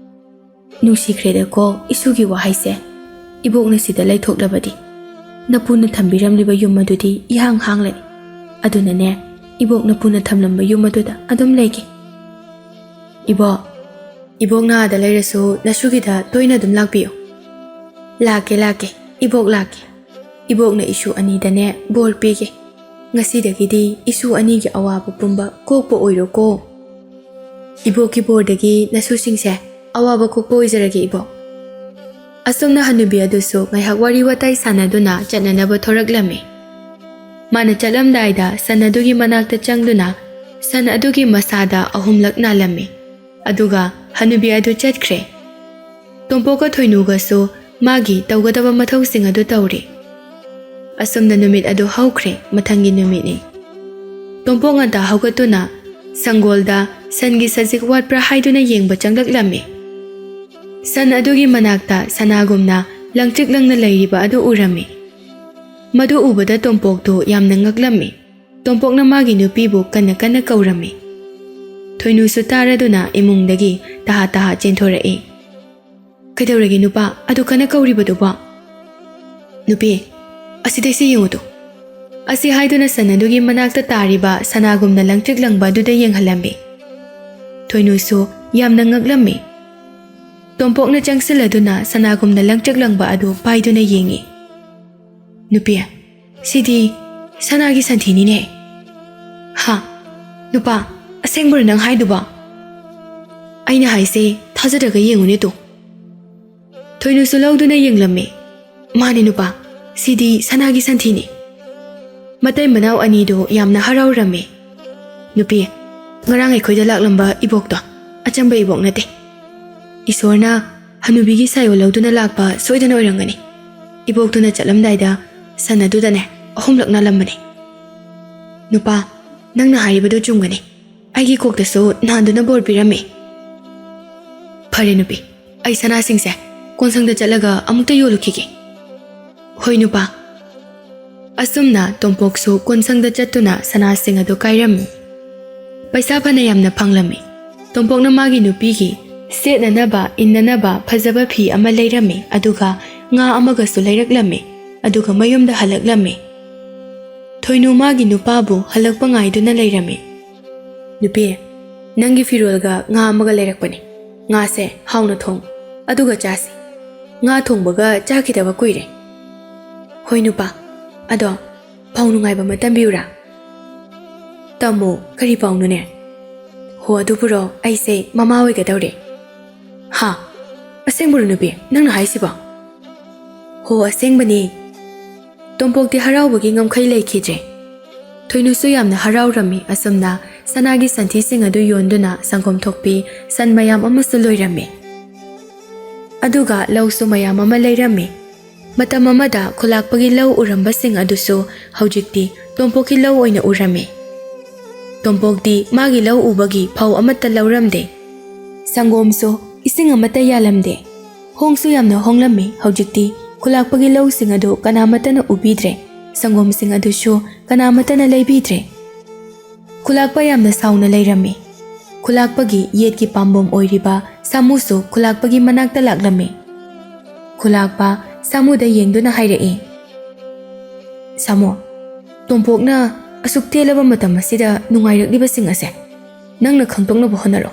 "ꯅꯨꯡꯁꯤꯈ꯭ꯔꯦꯗꯀꯣ ꯏꯁꯨꯒꯤ ꯋꯥꯍꯩꯁꯦ꯫ ꯏꯕꯣꯛꯅ ꯁꯤꯗ ꯂꯩꯊꯣꯛꯂꯕꯗꯤ ꯅꯄꯨꯅ ꯊꯝꯕꯤꯔꯝꯂꯤꯕ ꯌꯨꯝ ꯑꯗꯨꯗꯤ ꯏꯍꯥꯡ ꯍꯥꯡꯂꯅꯤ꯫ ꯑꯗꯨꯅꯅꯦ, ꯏꯕꯣꯛ ꯅꯄꯨꯅ ꯊꯝꯂꯝꯕ ꯌꯨꯝ ꯑꯗꯨꯗ ꯑꯗꯨꯝ ꯂꯩꯒꯦ꯫" "ꯏꯕꯣꯛ, ꯏꯕꯣꯛꯅ ꯑꯥꯗ ꯂꯩꯔꯁꯨ ꯅꯁꯨꯒꯤꯗ ꯇꯣꯏꯅ ꯑꯗꯨꯝ ꯂꯥꯛꯄꯤꯌꯨ꯫" "ꯂꯥꯛꯀꯦ, ꯂꯥꯛꯀꯦ, ꯏꯕꯣꯛ ꯂꯥꯛꯀꯦ꯫ ꯏꯕꯣꯛꯅ ꯏꯁꯨ ꯑꯅꯤꯗꯅꯦ ꯕꯣꯔ ꯄꯤꯒꯦ꯫ ꯉꯁꯤꯗꯒꯤꯗꯤ ꯏꯁꯨ ꯑꯅꯤꯒꯤ ꯑꯋꯥꯕ ꯄꯨꯝꯕ ꯀꯣꯛꯄ ꯑꯣꯏꯔꯣꯀꯣ꯫" "ꯏꯕꯣꯛꯀꯤ ꯕꯣꯔꯗꯒꯤ ꯅꯁꯨꯁꯤꯡꯁꯦ ꯑꯋꯥꯕ ꯀꯣꯛꯄ ꯑꯣꯏꯖꯔꯒꯦ ꯏꯕꯣꯛ꯫" ꯑꯁꯨꯝꯅ ꯍꯅꯨꯕꯤ ꯑꯗꯨꯁꯨ ꯉꯥꯏꯍꯥꯛ ꯋꯥꯔꯤ ꯋꯥꯇꯥꯏ ꯁꯥꯟꯅꯗꯨꯅ ꯆꯠꯅꯅꯕ ꯊꯣꯔꯛꯂꯝꯃꯤ꯫ ꯃꯥꯅ ꯆꯠꯂꯝꯗꯥꯏꯗ ꯁꯟ ꯑꯗꯨꯒꯤ ꯃꯅꯥꯛꯇ ꯆꯪꯗꯨꯅ ꯁꯟ ꯑꯗꯨꯒꯤ ꯃꯁꯥꯗ ꯑꯍꯨꯝꯂꯛ ꯅꯥꯜꯂꯝꯃꯤ꯫ ꯑꯗꯨꯒ ꯍꯅꯨꯕꯤ ꯑꯗꯨ ꯆꯠꯈ꯭ꯔꯦ꯫ ꯇꯣꯝꯄꯣꯛꯀ ꯊꯣꯏꯅꯨꯒꯁꯨ ꯃꯥꯒꯤ ꯇꯧꯒꯗꯕ ꯃꯊꯧꯁꯤꯡ ꯑꯗꯨ ꯇꯧꯔꯤ꯫ ꯑꯁꯨꯝꯅ ꯅꯨꯃꯤꯠ ꯑꯗꯨ ꯍꯧꯈ꯭ꯔꯦ꯫ ꯃꯊꯪꯒꯤ ꯅꯨꯃꯤꯠꯅꯤ꯫ ꯇꯣꯝꯄꯣꯛ ꯉꯟꯇꯥ ꯍꯧꯒꯠꯇꯨꯅ ꯁꯪꯒꯣꯜꯗ ꯁꯟꯒꯤ ꯁꯖꯤꯛ ꯋꯥꯠꯄ꯭ꯔꯥ ꯍꯥꯏꯗꯨꯅ ꯌꯦꯡꯕ ꯆꯪꯂꯛꯂꯝꯃꯤ꯫ ꯁꯟ ꯑꯗꯨꯒꯤ ꯃꯅꯥꯛꯇ ꯁꯅꯥꯒꯨꯝꯅ ꯂꯪꯇ꯭ꯔꯤꯛ ꯂꯪꯅ ꯂꯩꯔꯤꯕ ꯑꯗꯨ ꯎꯔꯝꯃꯤ꯫ ꯃꯗꯨ ꯎꯕꯗ ꯇꯣꯝꯄꯣꯛꯇꯨ ꯌꯥꯝꯅ ꯉꯛꯂꯝꯃꯤ꯫ ꯇꯣꯝꯄꯣꯛꯅ ꯃꯥꯒꯤ ꯅꯨꯄꯤꯕꯨ ꯀꯟꯅ ꯀꯟꯅ ꯀꯧꯔꯝꯃꯤ꯫ ꯊꯣꯏꯅꯨꯁꯨ ꯇꯥꯔꯗꯨꯅ ꯏꯃꯨꯡꯗꯒꯤ ꯇꯍꯥ ꯇꯍꯥ ꯆꯦꯟꯊꯣꯔꯛꯏ꯫ "ꯀꯩꯗꯧꯔꯒꯦ ꯅꯨꯄꯥ, ꯑꯗꯨ ꯀꯟꯅ ꯀꯧꯔꯤꯕꯗꯨꯕꯣ?" "ꯅꯨꯄꯤ, ꯑꯁꯤꯗꯩꯁꯤ ꯌꯦꯡꯉꯨꯗꯣ꯫" ꯑꯁꯤ ꯍꯥꯏꯗꯨꯅ ꯁꯟ ꯑꯗꯨꯒꯤ ꯃꯅꯥꯛꯇ ꯇꯥꯔꯤꯕ ꯁꯅꯥꯒꯨꯝꯅ ꯂꯪꯇ꯭ꯔꯤꯛ ꯂꯪꯕ ꯑꯗꯨꯗ ꯌꯦꯡꯍꯜꯂꯝꯃꯤ꯫ ꯊꯣꯏꯅꯨꯁꯨ ꯌꯥꯝꯅ ꯉꯛꯂꯝꯃꯤ꯫ ꯇꯣꯝꯄꯣꯛꯅ ꯆꯪꯁꯤꯜꯂꯗꯨꯅ ꯁꯅꯥꯒꯨꯝꯅ ꯂꯪꯇ꯭ꯔꯤꯛ ꯂꯪꯕ ꯑꯗꯨ ꯄꯥꯏꯗꯨꯅ ꯌꯦꯡꯉꯤ꯫ "ꯅꯨꯄꯤ, ꯁꯤꯗꯤ ꯁꯅꯥꯒꯤ ꯁꯟꯊꯤꯅꯤꯅꯦ꯫" "ꯍꯥ? ꯅꯨꯄꯥ, ꯑꯁꯦꯡꯕꯔꯣ ꯅꯪ ꯍꯥꯏꯗꯨꯕꯣ?" "ꯑꯩꯅ ꯍꯥꯏꯁꯦ ꯊꯥꯖꯗ꯭ꯔꯒ ꯌꯦꯡꯉꯨꯅꯦ ꯇꯨ꯫ ꯊꯣꯏꯅꯨꯁꯨ ꯂꯧꯗꯨꯅ ꯌꯦꯡꯂꯝꯃꯤ꯫ "ꯃꯥꯅꯤ ꯅꯨꯄꯥ, ꯁꯤꯗꯤ ꯁꯅꯥꯒꯤ ꯁꯟꯊꯤꯅꯤ꯫" ꯃꯇꯩ ꯃꯅꯥꯎ ꯑꯅꯤꯗꯨ ꯌꯥꯝꯅ ꯍꯔꯥꯎꯔꯝꯃꯤ꯫ "ꯅꯨꯄꯤ, ꯉꯔꯥꯡ ꯑꯩꯈꯣꯏꯗ ꯂꯥꯛꯂꯝꯕ ꯏꯕꯣꯛꯇꯣ ꯑꯆꯝꯕ ꯏꯕꯣꯛ ꯅꯠꯇꯦ꯫ ꯏꯁꯣꯔꯅ ꯍꯅꯨꯕꯤꯒꯤ ꯁꯥꯏꯑꯣ ꯂꯧꯗꯨꯅ ꯂꯥꯛꯄ ꯁꯣꯏꯗꯅ ꯑꯣꯏꯔꯝꯒꯅꯤ꯫ ꯏꯕꯣꯛꯇꯨꯅ ꯆꯠꯂꯝꯗꯥꯏꯗ ꯁꯟ ꯑꯗꯨꯗꯅꯦ ꯑꯍꯨꯝꯂꯛ ꯅꯥꯜꯂꯝꯕꯅꯤ꯫ ꯅꯨꯄꯥ, ꯅꯪꯅ ꯍꯥꯏꯔꯤꯕꯗꯨ ꯆꯨꯝꯒꯅꯤ꯫ ꯑꯩꯒꯤ ꯀꯣꯛꯇꯁꯨ ꯅꯥꯟꯗꯨꯅ ꯕꯣꯔ ꯄꯤꯔꯝꯃꯤ꯫" "ꯐꯔꯦ ꯅꯨꯄꯤ, ꯑꯩ ꯁꯅꯥꯁꯤꯡꯁꯦ ꯀꯣꯟꯁꯪꯗ ꯆꯠꯂꯒ ꯑꯃꯨꯛꯇ ꯌꯣꯜꯂꯨꯈꯤꯒꯦ꯫" "ꯍꯣꯏ ꯅꯨꯄꯥ꯫" ꯑꯁꯨꯝꯅ ꯇꯣꯝꯄꯣꯛꯁꯨ ꯀꯣꯟꯁꯪꯗ ꯆꯠꯇꯨꯅ ꯁꯅꯥꯁꯤꯡ ꯑꯗꯨ ꯀꯥꯏꯔꯝꯃꯤ꯫ ꯄꯩꯁꯥ ꯐꯅ ꯌꯥꯝꯅ ꯐꯪꯂꯝꯃꯤ꯫ ꯇꯣꯝꯄꯣꯛꯅ ꯃꯥꯒꯤ ꯅꯨꯄꯤꯒꯤ ꯁꯦꯠꯅꯅꯕ, ꯏꯟꯅꯅꯕ ꯐꯖꯕ ꯐꯤ ꯑꯃ ꯂꯩꯔꯝꯃꯤ, ꯑꯗꯨꯒ ꯉꯥ ꯑꯃꯒꯁꯨ ꯂꯩꯔꯛꯂꯝꯃꯤ, ꯑꯗꯨꯒ ꯃꯌꯨꯝꯗ ꯍꯜꯂꯛꯂꯝꯃꯤ꯫ ꯊꯣꯏꯅꯨ ꯃꯥꯒꯤ ꯅꯨꯄꯥꯕꯨ ꯍꯜꯂꯛꯄ ꯉꯥꯏꯗꯨꯅ ꯂꯩꯔꯝꯃꯤ꯫ "ꯅꯨꯄꯤ, ꯅꯪꯒꯤ ꯐꯤꯔꯣꯜꯒ ꯉꯥ ꯑꯃꯒ ꯂꯩꯔꯛꯄꯅꯤ꯫ ꯉꯥꯁꯦ ꯍꯥꯎꯅ ꯊꯣꯡ, ꯑꯗꯨꯒ ꯆꯥꯁꯤ꯫ ꯉꯥ ꯊꯣꯡꯕꯒ ꯆꯥꯈꯤꯗꯕ ꯀꯨꯏꯔꯦ꯫" "ꯍꯣꯏ ꯅꯨꯄꯥ, ꯑꯗꯣ ꯄꯥꯎ ꯅꯨꯡꯉꯥꯏꯕ ꯑꯃ ꯇꯝꯕꯤꯌꯨꯔꯥ?" "ꯇꯝꯃꯣ, ꯀꯔꯤ ꯄꯥꯎꯅꯣꯅꯦ?" "ꯍꯣ, ꯑꯗꯨꯕꯨꯔꯣ, ꯑꯩꯁꯦ ꯃꯃꯥ ꯑꯣꯏꯒꯗꯧꯔꯦ꯫" "ꯍꯥ? ꯑꯁꯦꯡꯕꯔꯣ ꯅꯨꯄꯤ, ꯅꯪꯅ ꯍꯥꯏꯁꯤꯕꯣ?" "ꯍꯣ, ꯑꯁꯦꯡꯕꯅꯤ꯫" ꯇꯣꯝꯄꯣꯛꯇꯤ ꯍꯔꯥꯎꯕꯒꯤ ꯉꯝꯈꯩ ꯂꯩꯈꯤꯗ꯭ꯔꯦ꯫ ꯊꯣꯏꯅꯨꯁꯨ ꯌꯥꯝꯅ ꯍꯔꯥꯎꯔꯝꯃꯤ꯫ ꯑꯁꯨꯝꯅ ꯁꯅꯥꯒꯤ ꯁꯟꯊꯤꯁꯤꯡ ꯑꯗꯨ ꯌꯣꯟꯗꯨꯅ ꯁꯪꯒꯣꯝ ꯊꯣꯛꯄꯤ ꯁꯟ ꯃꯌꯥꯝ ꯑꯃꯁꯨ ꯂꯣꯏꯔꯝꯃꯤ꯫ ꯑꯗꯨꯒ ꯂꯧꯁꯨ ꯃꯌꯥꯝ ꯑꯃ ꯂꯩꯔꯝꯃꯤ꯫ ꯃꯇꯝ ꯑꯃꯗ ꯈꯨꯂꯥꯛꯄꯒꯤ ꯂꯧ ꯎꯔꯝꯕꯁꯤꯡ ꯑꯗꯨꯁꯨ ꯍꯧꯖꯤꯛꯇꯤ ꯇꯣꯝꯄꯣꯛꯀꯤ ꯂꯧ ꯑꯣꯏꯅ ꯎꯔꯝꯃꯤ꯫ ꯇꯣꯝꯄꯣꯛꯇꯤ ꯃꯥꯒꯤ ꯂꯧ ꯎꯕꯒꯤ ꯐꯧ ꯑꯃꯠꯇ ꯂꯧꯔꯝꯗꯦ꯫ ꯁꯪꯒꯣꯝꯁꯨ ꯏꯁꯤꯡ ꯑꯃꯠꯇ ꯌꯥꯜꯂꯝꯗꯦ꯫ ꯍꯣꯡꯁꯨ ꯌꯥꯝꯅ ꯍꯣꯡꯂꯝꯃꯤ꯫ ꯍꯧꯖꯤꯛꯇꯤ ꯈꯨꯂꯥꯛꯄꯒꯤ ꯂꯧꯁꯤꯡ ꯑꯗꯨ ꯀꯅꯥꯃꯠꯇꯅ ꯎꯕꯤꯗ꯭ꯔꯦ꯫ ꯁꯪꯒꯣꯝꯁꯤꯡ ꯑꯗꯨꯁꯨ ꯀꯅꯥꯃꯠꯇꯅ ꯂꯩꯕꯤꯗ꯭ꯔꯦ꯫ ꯈꯨꯂꯥꯛꯄ ꯌꯥꯝꯅ ꯁꯥꯎꯅ ꯂꯩꯔꯝꯃꯤ꯫ ꯈꯨꯂꯥꯛꯄꯒꯤ ꯌꯦꯠꯀꯤ ꯄꯥꯝꯕꯣꯝ ꯑꯣꯏꯔꯤꯕ ꯁꯥꯃꯨꯁꯨ ꯈꯨꯂꯥꯛꯄꯒꯤ ꯃꯅꯥꯛꯇ ꯂꯥꯛꯂꯝꯃꯤ꯫ ꯈꯨꯂꯥꯛꯄ ꯁꯥꯃꯨꯗ ꯌꯦꯡꯗꯨꯅ ꯍꯥꯏꯔꯛꯏ, "ꯁꯥꯃꯨ, ꯇꯣꯝꯄꯣꯛꯅ ꯑꯁꯨꯛ ꯇꯦꯜꯂꯕ ꯃꯇꯝ ꯑꯁꯤꯗ ꯅꯨꯡꯉꯥꯏꯔꯛꯂꯤꯕꯁꯤꯡ ꯑꯁꯦ ꯅꯪꯅ ꯈꯪꯗꯣꯛꯅꯕ ꯍꯣꯠꯅꯔꯣ꯫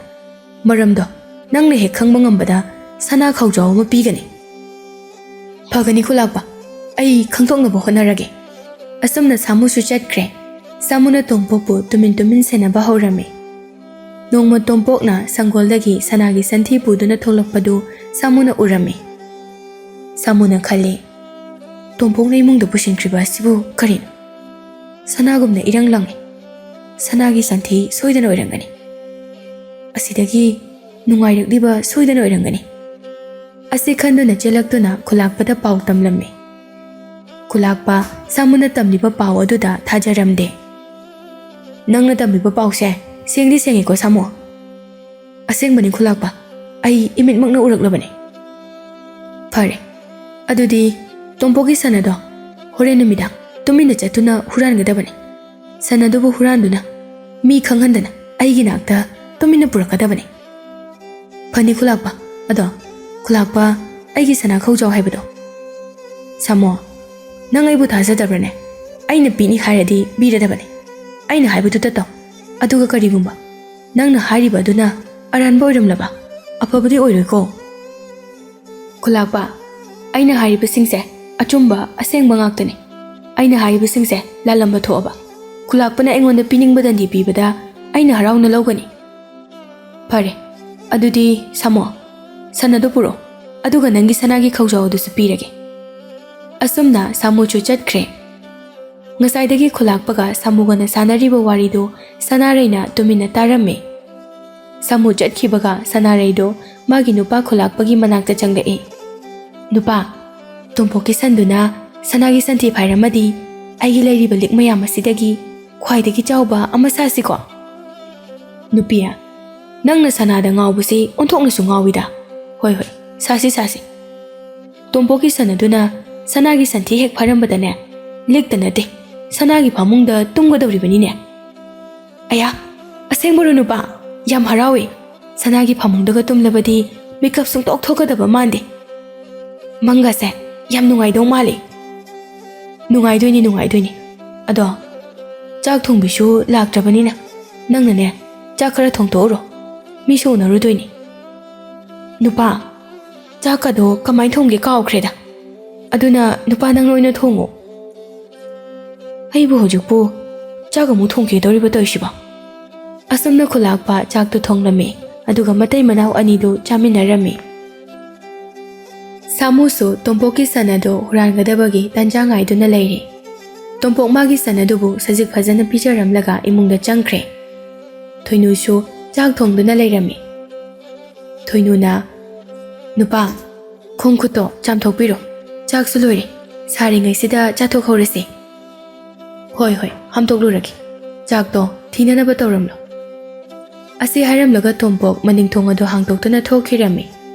ꯃꯔꯝꯗꯣ ꯅꯪꯅ ꯍꯦꯛ ꯈꯪꯕ ꯉꯝꯕꯗ ꯁꯅꯥ ꯈꯥꯎꯖꯥꯎ ꯑꯃ ꯄꯤꯒꯅꯤ꯫" "ꯐꯒꯅꯤ ꯈꯨꯂꯥꯛꯄ, ꯑꯩ ꯈꯪꯗꯣꯛꯅꯕ ꯍꯣꯠꯅꯔꯒꯦ꯫" ꯑꯁꯨꯝꯅ ꯁꯥꯃꯨꯁꯨ ꯆꯠꯈ꯭ꯔꯦ꯫ ꯁꯥꯃꯨꯅ ꯇꯣꯝꯄꯣꯛꯄꯨ ꯇꯨꯃꯤꯟ ꯇꯨꯃꯤꯟ ꯁꯦꯟꯅꯕ ꯍꯧꯔꯝꯃꯤ꯫ ꯅꯣꯡꯃ ꯇꯣꯝꯄꯣꯛꯅ ꯁꯪꯒꯣꯜꯗꯒꯤ ꯁꯅꯥꯒꯤ ꯁꯟꯊꯤ ꯄꯨꯗꯨꯅ ꯊꯣꯛꯂꯛꯄꯗꯨ ꯁꯥꯃꯨꯅ ꯎꯔꯝꯃꯤ꯫ ꯁꯥꯃꯨꯅ ꯈꯜꯂꯤ, "ꯇꯣꯝꯄꯣꯛꯅ ꯏꯃꯨꯡꯗ ꯄꯨꯁꯤꯟꯈ꯭ꯔꯤꯕ ꯑꯁꯤꯕꯨ ꯀꯔꯤꯅꯣ? ꯁꯅꯥꯒꯨꯝꯅ ꯏꯔꯪ ꯂꯪꯉꯤ꯫ ꯁꯅꯥꯒꯤ ꯁꯟꯊꯤ ꯁꯣꯏꯗꯅ ꯑꯣꯏꯔꯝꯒꯅꯤ꯫ ꯑꯁꯤꯗꯒꯤ ꯅꯨꯡꯉꯥꯏꯔꯛꯂꯤꯕ ꯁꯣꯏꯗꯅ ꯑꯣꯏꯔꯝꯒꯅꯤ" ꯑꯁꯤ ꯈꯟꯗꯨꯅ ꯆꯦꯜꯂꯛꯇꯨꯅ ꯈꯨꯂꯥꯛꯄꯗ ꯄꯥꯎ ꯇꯝꯂꯝꯃꯤ꯫ ꯈꯨꯂꯥꯛꯄ ꯁꯥꯃꯨꯅ ꯇꯝꯂꯤꯕ ꯄꯥꯎ ꯑꯗꯨꯗ ꯊꯥꯖꯔꯝꯗꯦ꯫ "ꯅꯪꯅ ꯇꯝꯂꯤꯕ ꯄꯥꯎꯁꯦ ꯁꯦꯡꯗꯤ ꯁꯦꯡꯉꯤꯀꯣ ꯁꯥꯃꯨ?" "ꯑꯁꯦꯡꯕꯅꯤ ꯈꯨꯂꯥꯛꯄ, ꯑꯩ ꯏꯃꯤꯠꯃꯛꯅ ꯎꯔꯛꯂꯕꯅꯤ꯫" "ꯐꯔꯦ, ꯑꯗꯨꯗꯤ ꯇꯣꯝꯄꯣꯛꯀꯤ ꯁꯟ ꯑꯗꯣ ꯍꯣꯔꯦꯟ ꯅꯨꯃꯤꯗꯥꯡ ꯇꯨꯃꯤꯟꯅ ꯆꯠꯇꯨꯅ ꯍꯨꯔꯥꯟꯒꯗꯕꯅꯤ꯫ ꯁꯟ ꯑꯗꯨꯕꯨ ꯍꯨꯔꯥꯟꯗꯨꯅ ꯃꯤ ꯈꯪꯍꯟꯗꯅ ꯑꯩꯒꯤ ꯅꯥꯛꯇ ꯇꯨꯃꯤꯟꯅ ꯄꯨꯔꯛꯀꯗꯕꯅꯤ꯫" "ꯐꯅꯤ ꯈꯨꯂꯥꯛꯄ꯫ ꯑꯗꯣ ꯈꯨꯂꯥꯛꯄ, ꯑꯩꯒꯤ ꯁꯅꯥ ꯈꯧꯖꯥꯎ ꯍꯥꯏꯕꯗꯣ꯫" "ꯁꯥꯃꯣ, ꯅꯪ ꯑꯩꯕꯨ ꯊꯥꯖꯗꯕ꯭ꯔꯅꯦ? ꯑꯩꯅ ꯄꯤꯅꯤ ꯍꯥꯏꯔꯗꯤ ꯄꯤꯔꯗꯕꯅꯤ꯫ ꯑꯩꯅ ꯍꯥꯏꯕꯗꯨꯇ ꯇꯧ꯫ ꯑꯗꯨꯒ ꯀꯔꯤꯒꯨꯝꯕ ꯅꯪꯅ ꯍꯥꯏꯔꯤꯕ ꯑꯗꯨꯅ ꯑꯔꯥꯟꯕ ꯑꯣꯏꯔꯝꯂꯕ? ꯑꯐꯕꯗꯤ ꯑꯣꯏꯔꯣꯏꯀꯣ꯫" "ꯈꯨꯂꯥꯛꯄ, ꯑꯩꯅ ꯍꯥꯏꯔꯤꯕꯁꯤꯡꯁꯦ ꯑꯆꯨꯝꯕ ꯑꯁꯦꯡꯕ ꯉꯥꯛꯇꯅꯤ꯫ ꯑꯩꯅ ꯍꯥꯏꯔꯤꯕꯁꯤꯡꯁꯦ ꯂꯥꯜꯂꯝꯕ ꯊꯣꯛꯑꯕ ꯈꯨꯂꯥꯛꯄꯅ ꯑꯩꯉꯣꯟꯗ ꯄꯤꯅꯤꯡꯕ ꯗꯟꯗꯤ ꯄꯤꯕꯗ ꯑꯩꯅ ꯍꯔꯥꯎꯅ ꯂꯧꯒꯅꯤ꯫" "ꯐꯔꯦ, ꯑꯗꯨꯗꯤ ꯁꯥꯃꯣ, ꯁꯟ ꯑꯗꯨ ꯄꯨꯔꯛꯑꯣ, ꯑꯗꯨꯒ ꯅꯪꯒꯤ ꯁꯅꯥꯒꯤ ꯈꯧꯖꯥꯎ ꯑꯗꯨꯁꯨ ꯄꯤꯔꯒꯦ꯫" ꯑꯁꯨꯝꯅ ꯁꯥꯃꯨꯁꯨ ꯆꯠꯈ꯭ꯔꯦ꯫ ꯉꯁꯥꯏꯗꯒꯤ ꯈꯨꯂꯥꯛꯄꯒ ꯁꯥꯃꯨꯒꯅ ꯁꯥꯟꯅꯔꯤꯕ ꯋꯥꯔꯤꯗꯨ ꯁꯅꯥꯔꯩꯅ ꯇꯨꯃꯤꯟꯅ ꯇꯥꯔꯝꯃꯤ꯫ ꯁꯥꯃꯨ ꯆꯠꯈꯤꯕꯒ ꯁꯅꯥꯔꯩꯗꯣ ꯃꯥꯒꯤ ꯅꯨꯄꯥ ꯈꯨꯂꯥꯛꯄꯒꯤ ꯃꯅꯥꯛꯇ ꯆꯪꯂꯛꯏ꯫ "ꯅꯨꯄꯥ, ꯇꯣꯝꯄꯣꯛꯀꯤ ꯁꯟꯗꯨꯅ ꯁꯅꯥꯒꯤ ꯁꯟꯊꯤ ꯐꯥꯏꯔꯝꯃꯗꯤ ꯑꯩꯒꯤ ꯂꯩꯔꯤꯕ ꯂꯤꯛ ꯃꯌꯥꯝ ꯑꯁꯤꯗꯒꯤ ꯈ꯭ꯋꯥꯏꯗꯒꯤ ꯆꯥꯎꯕ ꯑꯃ ꯁꯥꯁꯤꯀꯣ?" "ꯅꯨꯄꯤ, ꯅꯪꯅ ꯁꯅꯥꯗ ꯉꯥꯎꯕꯁꯤ ꯑꯣꯟꯊꯣꯛꯅꯁꯨ ꯉꯥꯎꯏꯗ꯫ ꯍꯣꯏ, ꯍꯣꯏ, ꯁꯥꯁꯤ, ꯁꯥꯁꯤ꯫" ꯇꯣꯝꯄꯣꯛꯀꯤ ꯁꯟ ꯑꯗꯨꯅ ꯁꯅꯥꯒꯤ ꯁꯟꯊꯤ ꯍꯦꯛ ꯐꯥꯏꯔꯝꯕꯗꯅꯦ, ꯂꯤꯛꯇ ꯅꯠꯇꯦ, ꯁꯅꯥꯒꯤ ꯐꯃꯨꯡꯗ ꯇꯨꯝꯒꯗꯧꯔꯤꯕꯅꯤꯅꯦ꯫ "ꯑꯌꯥ, ꯑꯁꯦꯡꯕꯔꯣ ꯅꯨꯄꯥ? ꯌꯥꯝ ꯍꯔꯥꯎꯏ꯫ ꯁꯅꯥꯒꯤ ꯐꯃꯨꯡꯗꯒ ꯇꯨꯝꯂꯕꯗꯤ ꯃꯤꯀꯞ ꯁꯨꯡꯊꯣꯛ ꯊꯣꯛꯀꯗꯕ ꯃꯥꯟꯗꯦ꯫ ꯃꯪꯒꯁꯦ ꯌꯥꯝ ꯅꯨꯡꯉꯥꯏꯗꯧ ꯃꯥꯜꯂꯤ꯫" "ꯅꯨꯡꯉꯥꯏꯗꯣꯏꯅꯤ, ꯅꯨꯡꯉꯥꯏꯗꯣꯏꯅꯤ꯫ ꯑꯗꯣ ꯆꯥꯛ ꯊꯣꯡꯕꯤꯁꯨ ꯂꯥꯛꯇ꯭ꯔꯕꯅꯤꯅ ꯅꯪꯅꯅꯦ ꯆꯥꯛ ꯈꯔ ꯊꯣꯡꯗꯣꯛꯎꯔꯣ꯫ ꯃꯤꯁꯨ ꯎꯅꯔꯨꯗꯣꯏꯅꯤ꯫" "ꯅꯨꯄꯥ, ꯆꯥꯛꯀꯗꯣ ꯀꯃꯥꯏꯅ ꯊꯣꯡꯒꯦ ꯀꯥꯎꯈ꯭ꯔꯦꯗ꯫ ꯑꯗꯨꯅ ꯅꯨꯄꯥ ꯅꯪꯅ ꯑꯣꯏꯅ ꯊꯣꯡꯉꯣ꯫" "ꯑꯩꯕꯨ ꯍꯧꯖꯤꯛꯄꯨ ꯆꯥꯛ ꯑꯃꯨꯛ ꯊꯣꯡꯈꯤꯗꯧꯔꯤꯕ ꯇꯧꯔꯤꯁꯤꯕꯣ? ꯑꯁꯨꯝꯅ ꯈꯨꯂꯥꯛꯄ ꯆꯥꯛꯇꯨ ꯊꯣꯡꯂꯝꯃꯤ, ꯑꯗꯨꯒ ꯃꯇꯩ ꯃꯅꯥꯎ ꯑꯅꯤꯗꯨ ꯆꯥꯃꯤꯟꯅꯔꯝꯃꯤ꯫ ꯁꯥꯃꯨꯁꯨ ꯇꯣꯝꯄꯣꯛꯀꯤ ꯁꯟ ꯑꯗꯨ ꯍꯨꯔꯥꯟꯒꯗꯕꯒꯤ ꯇꯥꯟꯖꯥ ꯉꯥꯏꯗꯨꯅ ꯂꯩꯔꯤ꯫ ꯇꯣꯝꯄꯣꯛ ꯃꯥꯒꯤ ꯁꯟ ꯑꯗꯨꯕꯨ ꯁꯖꯤꯛ ꯐꯖꯅ ꯄꯤꯖꯔꯝꯂꯒ ꯏꯃꯨꯡꯗ ꯆꯪꯈ꯭ꯔꯦ꯫ ꯊꯣꯏꯅꯨꯁꯨ ꯆꯥꯛ ꯊꯣꯡꯗꯨꯅ ꯂꯩꯔꯝꯃꯤ꯫ ꯊꯣꯏꯅꯨꯅ, "ꯅꯨꯄꯥ, ꯈꯣꯡ ꯈꯨꯠꯇꯣ ꯆꯥꯝꯊꯣꯛꯄꯤꯔꯣ꯫ ꯆꯥꯛꯁꯨ ꯂꯣꯏꯔꯦ꯫ ꯁꯥꯔꯤꯉꯩꯁꯤꯗ ꯆꯥꯊꯣꯛꯍꯧꯔꯁꯤ꯫" "ꯍꯣꯏ, ꯍꯣꯏ, ꯍꯥꯝꯗꯣꯛꯂꯨꯔꯒꯦ꯫ ꯆꯥꯛꯇꯣ ꯊꯤꯅꯅꯕ ꯇꯧꯔꯝꯂꯣ꯫" ꯑꯁꯤ ꯍꯥꯏꯔꯝꯂꯒ ꯇꯣꯝꯄꯣꯛ ꯃꯅꯤꯡ ꯊꯣꯡ ꯑꯗꯨ ꯍꯥꯡꯗꯣꯛꯇꯨꯅ ꯊꯣꯛꯈꯤꯔꯝꯃꯤ꯫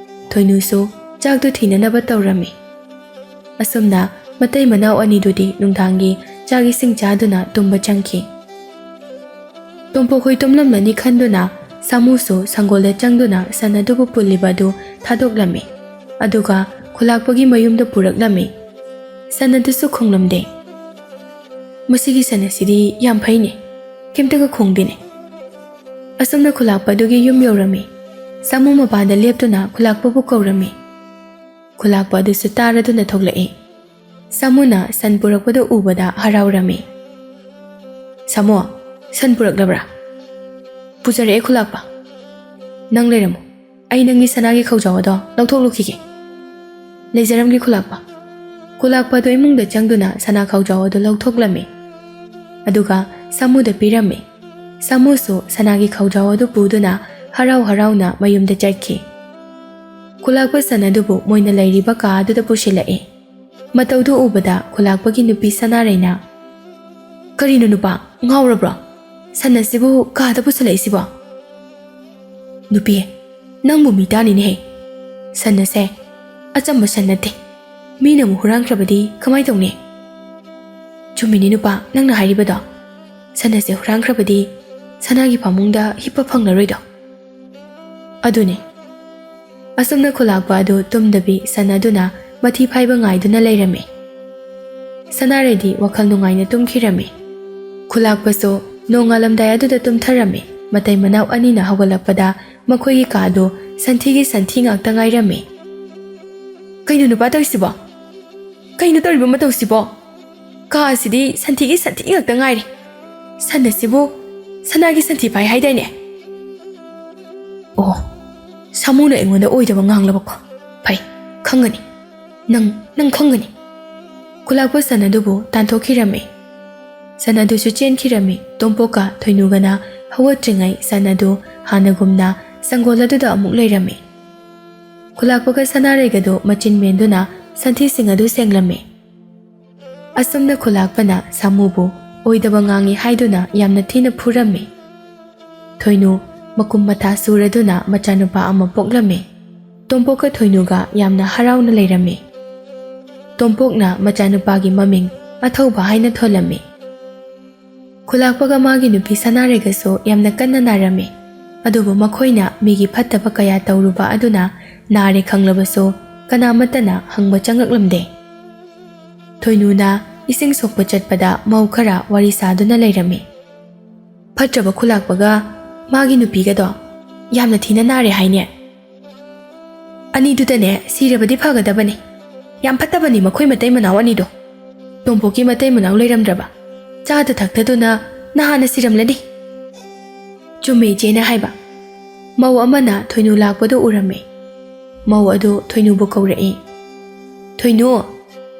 ꯊꯣꯏꯅꯨꯁꯨ ꯆꯥꯛꯇꯨ ꯊꯤꯅꯅꯕ ꯇꯧꯔꯝꯃꯤ꯫ ꯑꯁꯨꯝꯅ ꯃꯇꯩ ꯃꯅꯥꯎ ꯑꯅꯤꯗꯨꯗꯤ ꯅꯨꯡꯗꯥꯡꯒꯤ ꯆꯥꯛ ꯏꯁꯤꯡ ꯆꯥꯗꯨꯅ ꯇꯨꯝꯕ ꯆꯪꯈꯤ꯫ ꯇꯣꯝꯄꯣꯛ ꯍꯣꯏ ꯇꯨꯝꯂꯝꯂꯅꯤ ꯈꯟꯗꯨꯅ ꯁꯥꯃꯨꯁꯨ ꯁꯪꯒꯣꯜꯗ ꯆꯪꯗꯨꯅ ꯁꯟ ꯑꯗꯨꯕꯨ ꯄꯨꯜꯂꯤꯕ ꯑꯗꯨ ꯊꯥꯗꯣꯛꯂꯝꯃꯤ꯫ ꯑꯗꯨꯒ ꯈꯨꯂꯥꯛꯄꯒꯤ ꯃꯌꯨꯝꯗ ꯄꯨꯔꯛꯂꯝꯃꯤ꯫ ꯁꯟ ꯑꯗꯨꯁꯨ ꯈꯣꯡꯂꯝꯗꯦ꯫ "ꯃꯁꯤꯒꯤ ꯁꯟ ꯑꯁꯤꯗꯤ ꯌꯥꯝ ꯐꯩꯅꯦ, ꯀꯩꯝꯇꯒ ꯈꯣꯡꯗꯦꯅꯦ꯫" ꯑꯁꯨꯝꯅ ꯈꯨꯂꯥꯛꯄ ꯑꯗꯨꯒꯤ ꯌꯨꯝ ꯌꯧꯔꯝꯃꯤ꯫ ꯁꯥꯃꯨ ꯃꯄꯥꯟꯗ ꯂꯦꯞꯇꯨꯅ ꯈꯨꯂꯥꯛꯄꯕꯨ ꯀꯧꯔꯝꯃꯤ꯫ ꯈꯨꯂꯥꯛꯄ ꯑꯗꯨꯁꯨ ꯇꯥꯔꯗꯨꯅ ꯊꯣꯛꯂꯛꯏ꯫ ꯁꯥꯃꯨꯅ ꯁꯟ ꯄꯨꯔꯛꯄꯗꯨ ꯎꯕꯗ ꯍꯔꯥꯎꯔꯝꯃꯤ꯫ "ꯁꯥꯃꯨ, ꯁꯟ ꯄꯨꯔꯛꯂꯕ꯭ꯔꯥ?" "ꯄꯨꯖꯔꯛꯑꯦ ꯈꯨꯂꯥꯛꯄ꯫ ꯅꯪ ꯂꯩꯔꯝꯃꯨ, ꯑꯩ ꯅꯪꯒꯤ ꯁꯅꯥꯒꯤ ꯈꯧꯖꯥꯎ ꯑꯗꯣ ꯂꯧꯊꯣꯛꯂꯨꯈꯤꯒꯦ꯫" "ꯂꯩꯖꯔꯝꯒꯦ ꯈꯨꯂꯥꯛꯄ꯫" ꯈꯨꯂꯥꯛꯄ ꯑꯗꯨ ꯏꯃꯨꯡꯗ ꯆꯪꯗꯨꯅ ꯁꯅꯥ ꯈꯧꯖꯥꯎ ꯑꯗꯨ ꯂꯧꯊꯣꯛꯂꯝꯃꯤ꯫ ꯑꯗꯨꯒ ꯁꯥꯃꯨꯗ ꯄꯤꯔꯝꯃꯤ꯫ ꯁꯥꯃꯨꯁꯨ ꯁꯅꯥꯒꯤ ꯈꯧꯖꯥꯎ ꯑꯗꯨ ꯄꯨꯗꯨꯅ ꯍꯔꯥꯎ ꯍꯔꯥꯎꯅ ꯃꯌꯨꯝꯗ ꯆꯠꯈꯤ꯫ ꯈꯨꯂꯥꯛꯄ ꯁꯟ ꯑꯗꯨꯕꯨ ꯃꯣꯏꯅ ꯂꯩꯔꯤꯕ ꯀꯥ ꯑꯗꯨꯗ ꯄꯨꯁꯤꯜꯂꯛꯏ꯫ ꯃꯇꯧꯗꯨ ꯎꯕꯗ ꯈꯨꯂꯥꯛꯄꯒꯤ ꯅꯨꯄꯤ ꯁꯅꯥꯔꯩꯅ, "ꯀꯔꯤꯅꯣ ꯅꯨꯄꯥ, ꯉꯥꯎꯔꯕ꯭ꯔꯣ? ꯁꯟ ꯑꯁꯤꯕꯨ ꯀꯥꯗ ꯄꯨꯁꯤꯜꯂꯛꯏꯁꯤꯕꯣ?" "ꯅꯨꯄꯤ, ꯅꯪꯕꯨ ꯃꯤ ꯇꯥꯅꯤꯅꯦꯍꯦ꯫ ꯁꯟ ꯑꯁꯦ ꯑꯆꯝꯕ ꯁꯟ ꯅꯠꯇꯦ꯫ ꯃꯤꯅ ꯑꯃꯨꯛ ꯍꯨꯔꯥꯟꯈ꯭ꯔꯕꯗꯤ ꯀꯃꯥꯏ ꯇꯧꯅꯤ?" "ꯆꯨꯝꯃꯤꯅꯦ ꯅꯨꯄꯥ, ꯅꯪꯅ ꯍꯥꯏꯔꯤꯕꯗꯣ꯫ ꯁꯟ ꯑꯁꯦ ꯍꯨꯔꯥꯟꯈ꯭ꯔꯕꯗꯤ ꯁꯅꯥꯒꯤ ꯐꯃꯨꯡꯗ ꯍꯤꯞꯄ ꯐꯪꯂꯔꯣꯏꯗꯣ꯫" ꯑꯗꯨꯅꯦ꯫ ꯑꯁꯨꯝꯅ ꯈꯨꯂꯥꯛꯄ ꯑꯗꯨ ꯇꯨꯝꯗꯕꯤ ꯁꯟ ꯑꯗꯨꯅ ꯃꯊꯤ ꯐꯥꯏꯕ ꯉꯥꯏꯗꯨꯅ ꯂꯩꯔꯝꯃꯤ꯫ ꯁꯅꯥꯔꯩꯗꯤ ꯋꯥꯈꯜ ꯅꯨꯡꯉꯥꯏꯅ ꯇꯨꯝꯈꯤꯔꯝꯃꯤ꯫ ꯈꯨꯂꯥꯛꯄꯁꯨ ꯅꯣꯡꯉꯥꯜꯂꯝꯗꯥꯏ ꯑꯗꯨꯗ ꯇꯨꯝꯊꯔꯝꯃꯤ꯫ ꯃꯇꯩ ꯃꯅꯥꯎ ꯑꯅꯤꯅ ꯍꯧꯒꯠꯂꯛꯄꯗ ꯃꯈꯣꯏꯒꯤ ꯀꯥꯗꯨ ꯁꯟꯊꯤꯒꯤ ꯁꯟꯊꯤ ꯉꯥꯛꯇ ꯉꯥꯏꯔꯝꯃꯤ꯫ "ꯀꯩꯅꯣ ꯅꯨꯄꯥ ꯇꯧꯔꯤꯁꯤꯕꯣ? ꯀꯩꯅꯣ ꯇꯧꯔꯤꯕ ꯃꯇꯧꯁꯤꯕꯣ? ꯀꯥ ꯑꯁꯤꯗꯤ ꯁꯟꯊꯤꯒꯤ ꯁꯟꯊꯤ ꯉꯥꯛꯇ ꯉꯥꯏꯔꯦ꯫ ꯁꯟ ꯑꯁꯤꯕꯨ ꯁꯅꯥꯒꯤ ꯁꯟꯊꯤ ꯄꯥꯏ ꯍꯥꯏꯗꯥꯏꯅꯦ? ꯑꯣ, ꯁꯥꯃꯨꯅ ꯑꯩꯉꯣꯟꯗ ꯑꯣꯏꯗꯕ ꯉꯥꯡꯂꯕꯀꯣ꯫ ꯐꯩ, ꯈꯪꯒꯅꯤ꯫ ꯅꯪ, ꯅꯪ ꯈꯪꯒꯅꯤ꯫ ꯈꯨꯂꯥꯛꯄ ꯁꯟ ꯑꯗꯨꯕꯨ ꯇꯥꯟꯊꯣꯛꯈꯤꯔꯝꯃꯤ꯫ ꯁꯟ ꯑꯗꯨꯁꯨ ꯆꯦꯟꯈꯤꯔꯝꯃꯤ꯫ ꯇꯣꯝꯄꯣꯛꯀ ꯊꯣꯏꯅꯨꯒꯅ ꯍꯧꯒꯠꯇ꯭ꯔꯤꯉꯩ ꯁꯟ ꯑꯗꯨ ꯍꯥꯟꯅꯒꯨꯝꯅ ꯁꯪꯒꯣꯜ ꯑꯗꯨꯗ ꯑꯃꯨꯛ ꯂꯩꯔꯝꯃꯤ꯫ ꯈꯨꯂꯥꯛꯄꯒ ꯁꯅꯥꯔꯩꯒꯗꯨ ꯃꯆꯤꯟ ꯃꯦꯟꯗꯨꯅ ꯁꯟꯊꯤꯁꯤꯡ ꯑꯗꯨ ꯁꯦꯡꯂꯝꯃꯤ꯫ ꯑꯁꯨꯝꯅ ꯈꯨꯂꯥꯛꯄꯅ ꯁꯥꯃꯨꯕꯨ ꯑꯣꯏꯗꯕ ꯉꯥꯡꯉꯤ ꯍꯥꯏꯗꯨꯅ ꯌꯥꯝꯅ ꯊꯤꯅ ꯐꯨꯔꯝꯃꯤ꯫ ꯊꯣꯏꯅꯨ ꯃꯀꯨꯝ ꯃꯊꯥ ꯁꯨꯔꯗꯨꯅ ꯃꯆꯥꯅꯨꯄꯥ ꯑꯃ ꯄꯣꯛꯂꯝꯃꯤ꯫ ꯇꯣꯝꯄꯣꯛꯀ ꯊꯣꯏꯅꯨꯒ ꯌꯥꯝꯅ ꯍꯔꯥꯎꯅ ꯂꯩꯔꯝꯃꯤ꯫ ꯇꯣꯝꯄꯣꯛꯅ ꯃꯆꯥꯅꯨꯄꯥꯒꯤ ꯃꯃꯤꯡ ꯑꯊꯧꯕ ꯍꯥꯏꯅ ꯊꯣꯜꯂꯝꯃꯤ꯫ ꯈꯨꯂꯥꯛꯄꯒ ꯃꯥꯒꯤ ꯅꯨꯄꯤ ꯁꯅꯥꯔꯩꯒꯁꯨ ꯌꯥꯝꯅ ꯀꯟꯅ ꯅꯥꯔꯝꯃꯤ꯫ ꯑꯗꯨꯕꯨ ꯃꯈꯣꯏꯅ ꯃꯤꯒꯤ ꯐꯠꯇꯕ ꯀꯌꯥ ꯇꯧꯔꯨꯕ ꯑꯗꯨꯅ ꯅꯥꯔꯦ ꯈꯪꯂꯕꯁꯨ ꯀꯅꯥꯃꯠꯇꯅ ꯍꯪꯕ ꯆꯪꯉꯛꯂꯝꯗꯦ꯫ ꯊꯣꯏꯅꯨꯅ ꯏꯁꯤꯡ ꯁꯣꯛꯄ ꯆꯠꯄꯗ ꯃꯧ ꯈꯔ ꯋꯥꯔꯤ ꯁꯥꯗꯨꯅ ꯂꯩꯔꯝꯃꯤ꯫ ꯐꯠꯇ꯭ꯔꯕ ꯈꯨꯂꯥꯛꯄꯒ ꯃꯥꯒꯤ ꯅꯨꯄꯤꯒꯗꯣ ꯌꯥꯝꯅ ꯊꯤꯅ ꯅꯥꯔꯦ ꯍꯥꯏꯅꯦ꯫ ꯑꯅꯤꯗꯨꯗꯅꯦ ꯁꯤꯔꯕꯗꯤ ꯐꯒꯗꯕꯅꯤ꯫ ꯌꯥꯝ ꯐꯠꯇꯕꯅꯤ ꯃꯈꯣꯏ ꯃꯇꯩ ꯃꯅꯥꯎ ꯑꯅꯤꯗꯣ꯫ ꯇꯣꯝꯄꯣꯛꯀꯤ ꯃꯇꯩ ꯃꯅꯥꯎ ꯂꯩꯔꯝꯗ꯭ꯔꯕ? ꯆꯥꯗ ꯊꯛꯇꯗꯨꯅ ꯅꯍꯥꯟꯅ ꯁꯤꯔꯝꯂꯅꯤ꯫ ꯆꯨꯝꯃꯦ ꯏꯆꯦꯅ ꯍꯥꯏꯕ꯫ ꯃꯧ ꯑꯃꯅ ꯊꯣꯏꯅꯨ ꯂꯥꯛꯄꯗꯨ ꯎꯔꯝꯃꯤ꯫ ꯃꯧ ꯑꯗꯨ ꯊꯣꯏꯅꯨꯕꯨ ꯀꯧꯔꯛꯏ꯫ "ꯊꯣꯏꯅꯨ,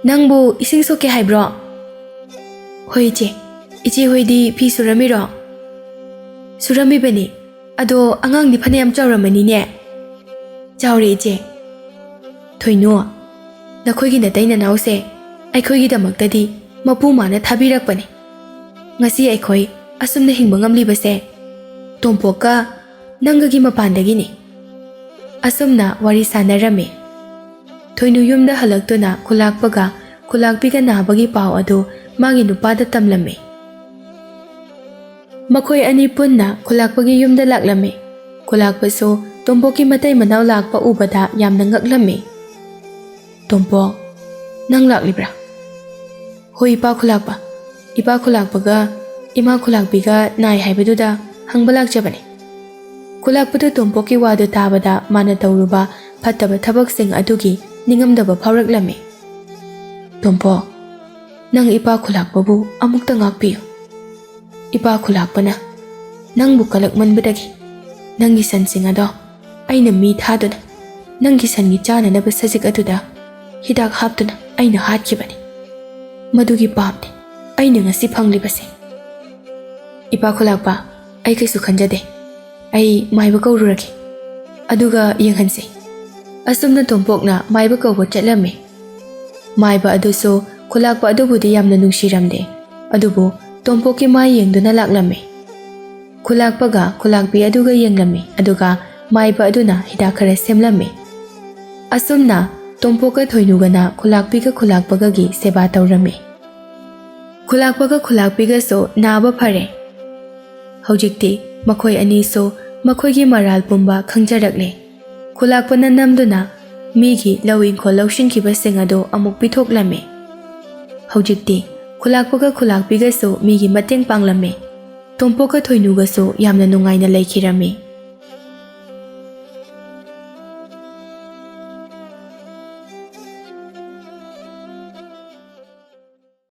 ꯅꯪꯕꯨ ꯏꯁꯤꯡ ꯁꯣꯛꯀꯦ ꯍꯥꯏꯕ꯭ꯔꯣ?" "ꯍꯣꯏ ꯏꯆꯦ꯫ ꯏꯆꯦ ꯍꯣꯏꯗꯤ ꯐꯤ ꯁꯨꯔꯝꯃꯤꯔꯣ?" "ꯁꯨꯔꯝꯃꯤꯕꯅꯤ꯫ ꯑꯗꯣ ꯑꯉꯥꯡꯗꯤ ꯐꯅꯌꯥꯝ ꯆꯥꯎꯔꯝꯃꯅꯤꯅꯦ?" "ꯆꯥꯎꯔꯦ ꯏꯆꯦ꯫" "ꯊꯣꯏꯅꯨ, ꯅꯈꯣꯏꯒꯤ ꯅꯇꯩ ꯅꯅꯥꯎꯁꯦ ꯑꯩꯈꯣꯏꯒꯤꯗꯃꯛꯇꯗꯤ ꯃꯄꯨ ꯃꯥꯅ ꯊꯥꯕꯤꯔꯛꯄꯅꯤ꯫ ꯉꯁꯤ ꯑꯩꯈꯣꯏ ꯑꯁꯨꯝꯅ ꯍꯤꯡꯕ ꯉꯝꯂꯤꯕꯁꯦ ꯇꯣꯝꯄꯣꯛꯀ ꯅꯪꯒꯒꯤ ꯃꯄꯥꯟꯗꯒꯤꯅꯤ꯫" ꯑꯁꯨꯝꯅ ꯋꯥꯔꯤ ꯁꯥꯟꯅꯔꯝꯃꯤ꯫ ꯊꯣꯏꯅꯨ ꯌꯨꯝꯗ ꯍꯜꯂꯛꯇꯨꯅ ꯈꯨꯂꯥꯛꯄꯒ ꯈꯨꯂꯥꯛꯄꯤꯒ ꯅꯥꯕꯒꯤ ꯄꯥꯎ ꯑꯗꯨ ꯃꯥꯒꯤ ꯅꯨꯄꯥꯗ ꯇꯝꯂꯝꯃꯤ꯫ ꯃꯈꯣꯏ ꯑꯅꯤ ꯄꯨꯟꯅ ꯈꯨꯂꯥꯛꯄꯒꯤ ꯌꯨꯝꯗ ꯂꯥꯛꯂꯝꯃꯤ꯫ ꯈꯨꯂꯥꯛꯄꯁꯨ ꯇꯣꯝꯄꯣꯛꯀꯤ ꯃꯇꯩ ꯃꯅꯥꯎ ꯂꯥꯛꯄ ꯎꯕꯗ ꯌꯥꯝꯅ ꯉꯛꯂꯝꯃꯤ꯫ "ꯇꯣꯝꯄꯣꯛ, ꯅꯪ ꯂꯥꯛꯂꯤꯕ꯭ꯔꯥ?" "ꯍꯣꯏ, ꯏꯄꯥ ꯈꯨꯂꯥꯛꯄ꯫ ꯏꯄꯥ ꯈꯨꯂꯥꯛꯄꯒ ꯏꯃꯥ ꯈꯨꯂꯥꯛꯄꯤꯒ ꯅꯥꯏ ꯍꯥꯏꯕꯗꯨꯗ ꯍꯪꯕ ꯂꯥꯛꯆꯕꯅꯤ꯫" ꯈꯨꯂꯥꯛꯄꯗꯨ ꯇꯣꯝꯄꯣꯛꯀꯤ ꯋꯥꯗꯨ ꯇꯥꯕꯗ ꯃꯥꯅ ꯇꯧꯔꯨꯕ ꯐꯠꯇꯕ ꯊꯕꯛꯁꯤꯡ ꯑꯗꯨꯒꯤ ꯅꯤꯡꯉꯝꯗꯕ ꯐꯥꯎꯔꯛꯂꯝꯃꯤ꯫ "ꯇꯣꯝꯄꯣꯛ, ꯅꯪ ꯏꯄꯥ ꯈꯨꯂꯥꯛꯄꯕꯨ ꯑꯃꯨꯛꯇ ꯉꯥꯛꯄꯤꯌꯨ꯫ ꯏꯄꯥ ꯈꯨꯂꯥꯛꯄꯅ "ꯅꯪꯕꯨ ꯀꯂꯛꯃꯟꯕꯗꯒꯤ ꯅꯪꯒꯤ ꯁꯟꯁꯤꯡ ꯑꯗꯣ ꯑꯩꯅ ꯃꯤ ꯊꯥꯗꯨꯅ ꯅꯪꯒꯤ ꯁꯟꯒꯤ ꯆꯥꯅꯅꯕ ꯁꯖꯤꯛ ꯑꯗꯨꯗ ꯍꯤꯗꯥꯛ ꯍꯥꯞꯇꯨꯅ ꯑꯩꯅ ꯍꯥꯠꯈꯤꯕꯅꯤ꯫ ꯃꯗꯨꯒꯤ ꯄꯥꯞꯅꯤ ꯑꯩꯅ ꯉꯁꯤ ꯐꯪꯂꯤꯕꯁꯦ꯫" "ꯏꯄꯥ ꯈꯨꯂꯥꯛꯄ, ꯑꯩ ꯀꯩꯁꯨ ꯈꯟꯖꯗꯦ꯫ ꯑꯩ ꯃꯥꯏꯕ ꯀꯧꯔꯨꯔꯒꯦ, ꯑꯗꯨꯒ ꯌꯦꯡꯍꯟꯁꯤ꯫" ꯑꯁꯨꯝꯅ ꯇꯣꯝꯄꯣꯛꯅ ꯃꯥꯏꯕ ꯀꯧꯕ ꯆꯠꯂꯝꯃꯤ꯫ ꯃꯥꯏꯕ ꯑꯗꯨꯁꯨ ꯈꯨꯂꯥꯛꯄ ꯑꯗꯨꯕꯨꯗꯤ ꯌꯥꯝꯅ ꯅꯨꯡꯁꯤꯔꯝꯗꯦ, ꯑꯗꯨꯕꯨ ꯇꯣꯝꯄꯣꯛꯀꯤ ꯃꯥꯏ ꯌꯦꯡꯗꯨꯅ ꯂꯥꯛꯂꯝꯃꯤ꯫ ꯈꯨꯂꯥꯛꯄꯒ ꯈꯨꯂꯥꯛꯄꯤ ꯑꯗꯨꯒ ꯌꯦꯡꯂꯝꯃꯤ, ꯑꯗꯨꯒ ꯃꯥꯏꯕ ꯑꯗꯨꯅ ꯍꯤꯗꯥꯛ ꯈꯔ ꯁꯦꯝꯂꯝꯃꯤ꯫ ꯑꯁꯨꯝꯅ ꯇꯣꯝꯄꯣꯛꯀ ꯊꯣꯏꯅꯨꯒꯅ ꯈꯨꯂꯥꯛꯄꯤꯒ ꯈꯨꯂꯥꯛꯄꯒꯒꯤ ꯁꯦꯕꯥ ꯇꯧꯔꯝꯃꯤ꯫ ꯈꯨꯂꯥꯛꯄꯒ ꯈꯨꯂꯥꯛꯄꯤꯒꯁꯨ ꯅꯥꯕ ꯐꯔꯦ꯫ ꯍꯧꯖꯤꯛꯇꯤ ꯃꯈꯣꯏ ꯑꯅꯤꯁꯨ ꯃꯈꯣꯏꯒꯤ ꯃꯔꯥꯜ ꯄꯨꯝꯕ ꯈꯪꯖꯔꯛꯂꯦ꯫ ꯈꯨꯂꯥꯛꯄꯅ ꯅꯝꯗꯨꯅ ꯃꯤꯒꯤ ꯂꯧ ꯏꯪꯈꯣꯜ ꯂꯧꯁꯤꯟꯈꯤꯕꯁꯤꯡ ꯑꯗꯨ ꯑꯃꯨꯛ ꯄꯤꯊꯣꯛꯂꯝꯃꯤ꯫ ꯍꯧꯖꯤꯛꯇꯤ ꯈꯨꯂꯥꯛꯄꯒ ꯈꯨꯂꯥꯛꯄꯤꯒꯁꯨ ꯃꯤꯒꯤ ꯃꯇꯦꯡ ꯄꯥꯡꯂꯝꯃꯤ꯫ ꯇꯣꯝꯄꯣꯛꯀ ꯊꯣꯏꯅꯨꯒꯁꯨ ꯌꯥꯝꯅ ꯅꯨꯡꯉꯥꯏꯅ ꯂꯩꯈꯤꯔꯝꯃꯤ꯫